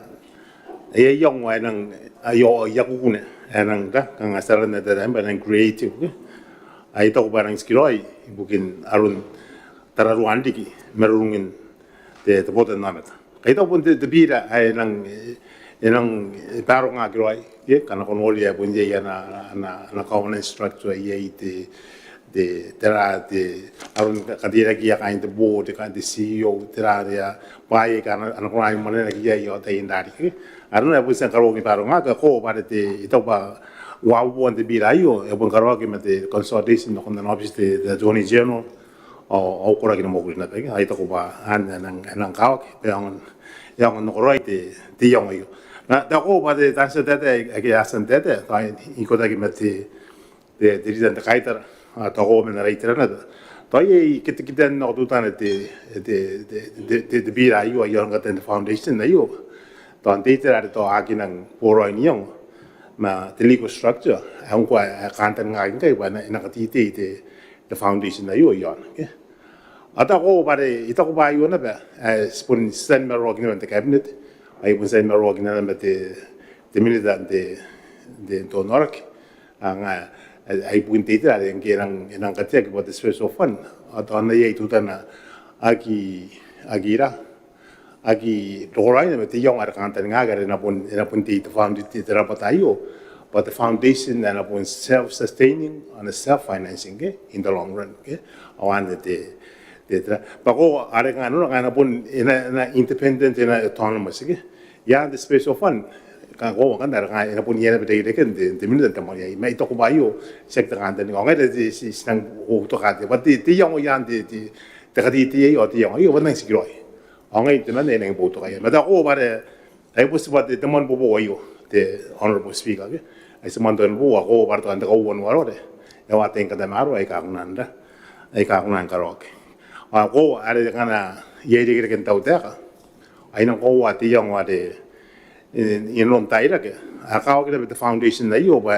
aia iango ae e nang, aio, aia kukune ae e nang, ta, kanga ti aranna n te taetae bwa e nang creative, ke? Ae I taku bwa e nang tikiraoi ibukin tararuaan riki marurungin te, te botannaomata. Kai tao bon te, te bira ae e nang, e nang, e, barongaki raoi, ke, ngkana ko noria ae bon iai ana, ana, ana governance structure, iai te, te, tera te, aron kateirakiia kaain te board, kaain te CEO, tera te, a, bwaai aika a na, a na kona ni mwanenakiia ao taian rariki. Arona ae bon tia ni karaoaki ni barongaki, ao ko bwa are te, I taku bwa uabuan te bira aio e bon karaoaki ma te consultation nakon ana aobiti te, te Attorney General, ao, ao koraki ni mwakuri naba, ke, ae I taku bwa anne e nang, e nang kakawaki bwa e aonga, e aonga n nakoraoi te, te iango aio. Ma tao ko bwa te, taan tia taetae ake a tia n taetae, tao n ikotaki ma te, te, te rita n te kaitara, ao tao ko mena n ara itera naba. Tao iai keteketean nako teutana te, te, te bira aio, aio ngkana te foundation aio. Tao n te itera are tao a aki nang boraoi n iango ma te legal structure ae ngkoa e kantaningaaki ngkai bwa e na, e na kateitei te, te foundation aio iaona, ke? Ao tao ko bwa are I taku bwa aio naba ae ti bon tia ni maroroakinna ma te cabinet, ae I bon tia ni maroroakinna ma te, te minita n te, te aono n aoraki. Ao ngaia ae, ae ibukin te itera are ngke e nang, e nang kateaki bwa te special fund, ao tao a na iai teutana aki, aki ira, aki rokoraoi naba te iango are kantaningaaki are e na bon, e na bon tei te found-, te, te rabwata aio bwa te foundation ae e na bon self-sustaining and self-financing, ke, in the long run, ke. Ao anne te, te, te, bwa ko are kanga nanona kanga e na bon, e na, e na independent, e na autonomous, ke. Iaan te special fund, kanga ko, kanga are kanga e na bon iai naba te irekereke n te, te minita n te mwane aei. Ma I taku bwa aio tiaki te kantaninga. Ao ngaia are ti, ti, ti nang boutokaa te, bwa te, te iango iaan te, te, te kateitei aio, te iango aio bwa e nang tikiraoi. Ao ngai temanna I nang boutokaia. Ma tao ko bwa are, ai bon ti bwa te, te moan bobo aio, te Honourable Speaker, ke? Ai ti moan bobo, ao ko bwa are tao n te kauoua n Nuaroare e a uaia taian katamaroa aika a kona n ra, aika a kona ni karaoaki. Ao ko are ngkana iai irekereke n tautaeka, ai nang koaua te iango are i, i nanon tairake, a kakawaki naba te foundation aio bwa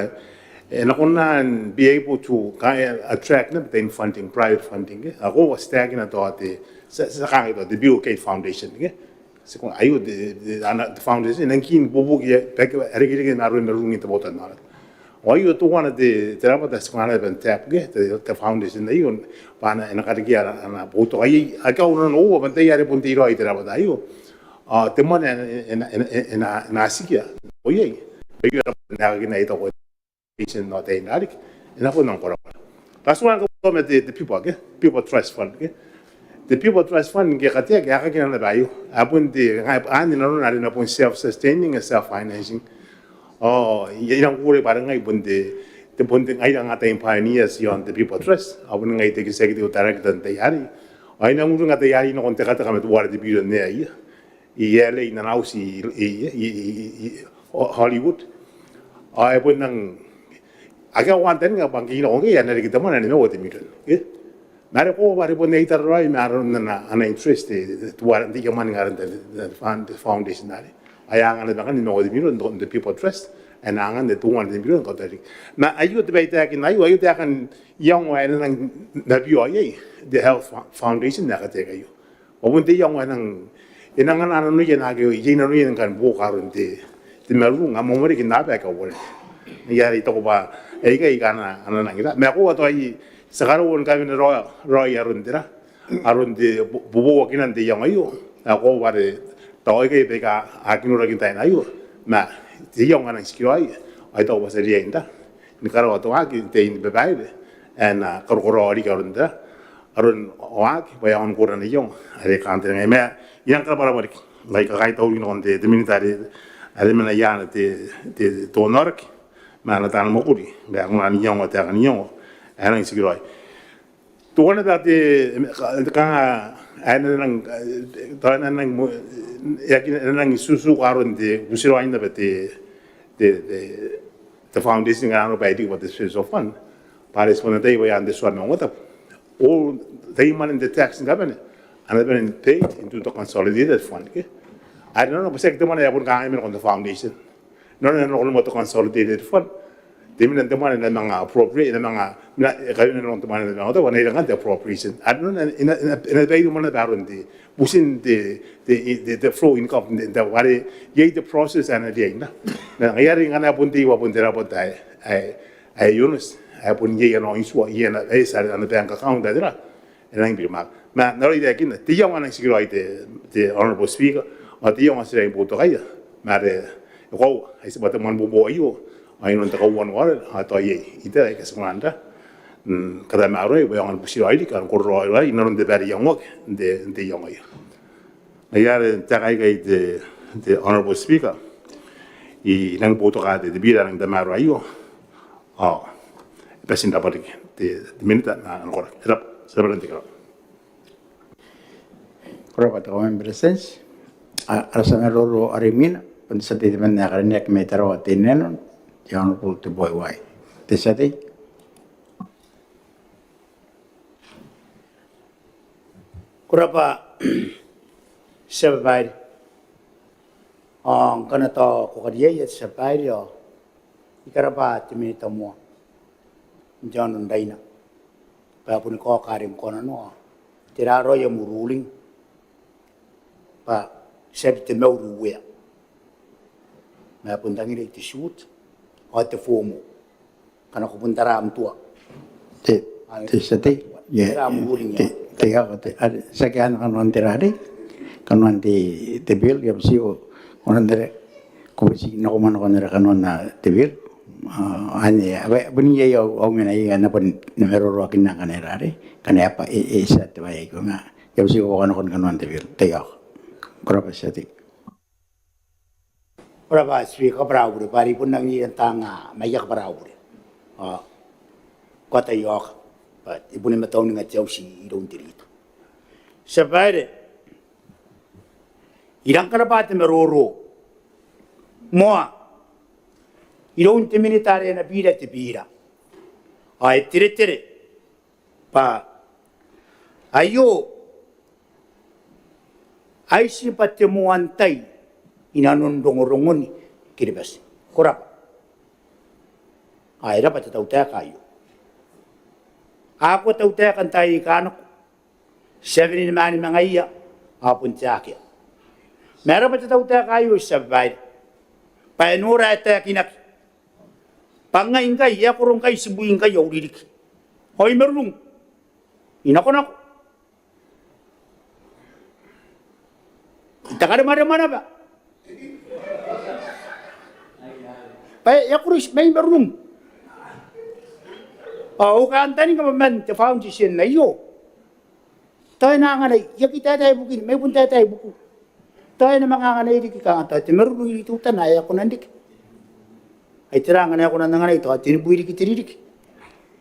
e na kona n be able to ka, attract naba taian funding, private funding, ke? Ao ko a taekina tao te, ti a, ti a kangai tao te Bill Gates Foundation, ke? Ti ko aio te, te, ana, te foundation ae e nang kii ni buobuoki, e, bwa e irekereke n aron marurungin te botannaomata. Ao aio teuana te, te rabwata ae ti kona naba n taekinna te, te foundation aio bwa e na, e na karekea ana, ana boutoka iai. Akea au nanououa bwa n tai are bon tei raoi te rabwata aio, ao te mwane ae e na, e na, e na, e na, e na tiku iai. Aio e rabwata n aekakina ae I taku foundation ao taian rariki e na bon nang korakora. Bwa ti kona ni kabooa ma te, te people, ke? People Trust Fund, ke? Te People Trust Fund ngke e kateaki, e aekakina naba aio. A bon te, ngai, anne nanona are e na bon self-sustaining and self-financing. Ao I, I nang kukurei bwa are ngai bon te, te bon te, ngaira nga taan pioneers iaon te People Trust. Ao bon ngai te executive director n tai arei. Ao I nang uringa tai arei nakon tekateka ma teuare te billionaire aei i L A n ana auti i, i, i, i, i Hollywood. Ao e bon nang, akea au kantaninga bwa ngke I nako ngkai e na reke te mwane ae nimaua te mirion, ke? Ma are koaua bwa are bon aia itera raoi ma aron ana, ana interest, e, teuare n te, te mwane are n te, te found-, te foundation arei. Ao e anga naba ngkanne nimaua te mirion n te, n te People Trust, e na anga n te teuana te mirion n kaota riki. Ma aio te bwai ae I taekinna aio, aio taekan iango ae e na nang, nang bia iai te Health Fo-, Foundation ae kateaki aio. Ao bon te iango ae e nang, e nang anaa nanoia naake iai nanoia ni kan buoka aron te, te marurung, a mwamwanriki n aaba aika uarereke. Ngaia are I taku bwa aikai aika a na, a na nang ira. Ma koaua tao ti a karaua ni kawenea raoi, raoi aron te ra, aron te bo-, bobouakinan te iango aio. Ao koaua bwa are tao aikai baika a aki noraki n taina aio. Ma te iango ae nang tikiraoi, ao I taku bwa ti a riai n ra, ni karaoa te waaki n te, n te babaire ae na karokoraoa riki aron te ra, aron waaki bwa e aonga ni koro ana iango are e kantaningaia. Ma I nang karabwarabwa riki, ngai kakaitau riki nakon te, te minita are, are mena iaan te, te, te onnaoraki ma ana taani mwakuri, bwa e kona n iangoa taekan iango ae nang tikiraoi. Teuana naba te, ka, kanga ae e na nang, tao e na nang mo-, e aki, e na nang tutuka aron te, butiraoin naba te, te, te, te foundation ngkana arona bwa e riki bwa te special fund. Bwa are ti bon ataia bwa iaan te tua ma ongotabu, all te mwane n te tax ni kabane a na bane n pay into the consolidated fund, ke? Are nanona bwa tiaki te mwane ae bon kangai mena nakon te foundation. Nanona e na nakon te consolidated fund. Te mwane, te mwane ae na manga appropriate, e na manga, mena, e kawenea nakon te mwane ae na manga, tao bwa e na ira ngkanne te appropriation. Are nanona e na, e na, e na baire moa naba aron te, butin te, te, te, te flow income, te, te, are iai te process ae na riai n ra. Ma ngaia are ngkana bon te, iai bon te rabwata ae, ae, ae onoti, ae bon iai ana tua, iai ana, ae ti a, ana bank account, tera. E nang biri mwaaka. Ma n aron ae I taekinna, te iango ae nang tikiraoi te, te Honourable Speaker, ao te iango ae ti riai ni boutokaia. Ma are e koaua, ai tibwa te mwane ni bobo aio, ao inanon te kauoua n aoa, ao tao iai itera aika ti kona n ra, mm, katamaroai bwa e aonga ni butiraoi riki, ao ni kororaoi raoi inanon te bwai are iangoaki n te, n te iango aio. Ngaia are n taeka aikai te, te Honourable Speaker, I nang boutoka te, te biira ae nang tamaroa aio. Ao e bati n rabwa riki te, te minita ma ana koraki. E rabwa, ti a rabwa n te koraki. Ko rabwa te Kauoman ni Beretitenti. A, ara tia maroro are imwina, bon te tia tei temanna ae karineaki mai Tarawa Teinainano, te Honourable Teboiwai. Te tia tei. Ko rabwa, tia babaire. Ao ngkana tao ko kariaia, tia babaire, ao I karabwa te Minita moa n te aono n Raina bwa e boni kaoka are ngkoananoa. Tera raoi am ruling? Bwa tiaki te mauri uea, ma e bon tangiraki te tiuti ao te fomo. Ngkana ko bon tara am tua. Te, te tia tei, e, te, te, are tiaki ana kanoan te ra arei, kanoan te, te bill, I a butiko, kanoan te ra, ko butiko nako moa nakon ara kanoan te bill. Ao anne, a boni iai au, au mena iai ae N na bon maroroakinna ngkana e ra arei, ngkana e a bwa e, e tia te bwai aei, ko ma I a butiko ko kanakoa ni kanoan te bill. Te iok. Ko rabwa tia tei. Ko rabwa Speaker, kabwara au bure bwa are I bon nang ira n taanga mai, kabwara au bure. Ao ko ataia, ao bwa e boni matauninga te auti iroun te rita. Tia babaire, I rang karabwa te maroro moa iroun te minita are e na bira te biira. Ao e teretere bwa aio ai tibwa te moan tai inanon rongorongoni Kiribati. Ko rabwa. Ao e rabwa te tautaeka aio. A kua tautaeka n taai aika nako, ti a bane ni mani mangaia, ao bon te akea. Ma e rabwa te tautaeka aio, tia babaire, bwa e nora ae taekinaki Bwa ngai ngkai, e a koro ngkai tibui ngkai au ririki. Ao I marurung. I nakonako. I takaremwarema naba. Bwa e a koro, ma I marurung. Ao au kantaninga bwa man te foundation aio, tao e na anganai, I aki taetae ibukini, ma I bon taetae ibukiu. Tao e na manga anganai riki kanga tao te marurung iroun teutana ae e a kona n riki. Ai tera ngkana e kona n anganai tao tenibwi riki te ririki,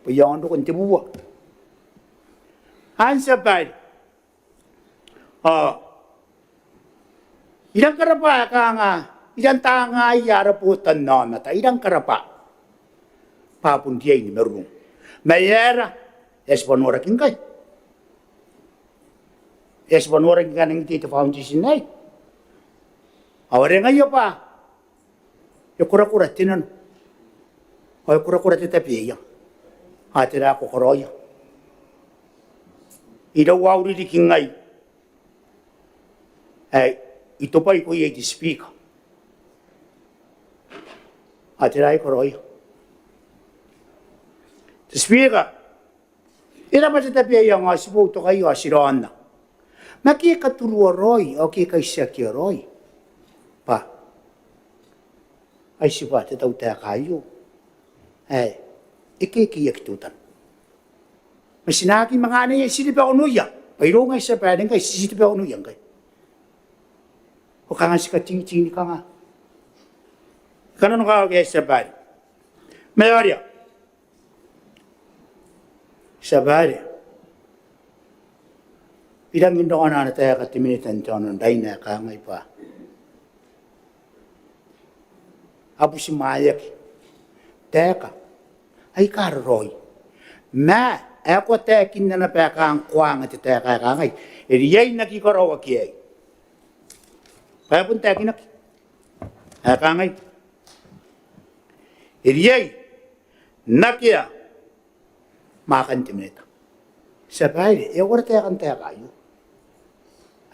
bwa I aonga n roko n te bubua. Anne, tia babaire. Ao I rang karabwa ae kanga, I rang tangaia ara botannaomata, I rang karabwa. Bwa bon riai ni marurung. Ma e aera, e a tibwa noraki ngkai. E a tibwa noraki ngkai n te, te foundation aei. Ao are ngaia bwa e korakora te nano. Ao e korakora te tabeaianga. Ao tera ae ko karaoia? Iraua au ririki ngai ae I tobwaiko iai te Speaker. Ao tera ae I karaoia? Te Speaker, e raba te tabeaianga, ao ti boutokaia ao ti raonna. Ma ke katuruaraoi, ao ke kaitiakiaraoi. Bwa ai tibwa te tautaeka aio ae e kekeiaki teutana. Ma ti na aki manga anaia, ti ribaonoia. Bwa irouna, tia babaire, ngkai ti ribaonoia ngkai. Ao kanga ti katingitingi ni kanga. I kananokawaki, tia babaire. Ma e a riai, tia babaire, I rangi n raona ana taeka te Minita n te aono n Raina ae kangai bwa a butimwaeaki taeka aika raraoi. Ma ae ko a taekinna naba ae kanga ko anga te taeka ae kangai, e riai n aki karaoaki aei. Bwa e bon taekinaki ae kangai, e riai n akea mwaakan te Minita. Tia babaire, e uara taekan taeka aio?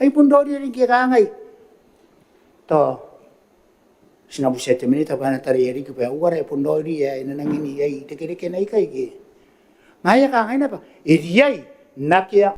Ai bon raoiroi riki ngke e kangai, tao ti na butia te Minita bwa e na taraia riki bwa e uara, e bon raoiroi ae e na nangi iai irekerekena ikai ke. Ma e a kangai naba, e riai n akea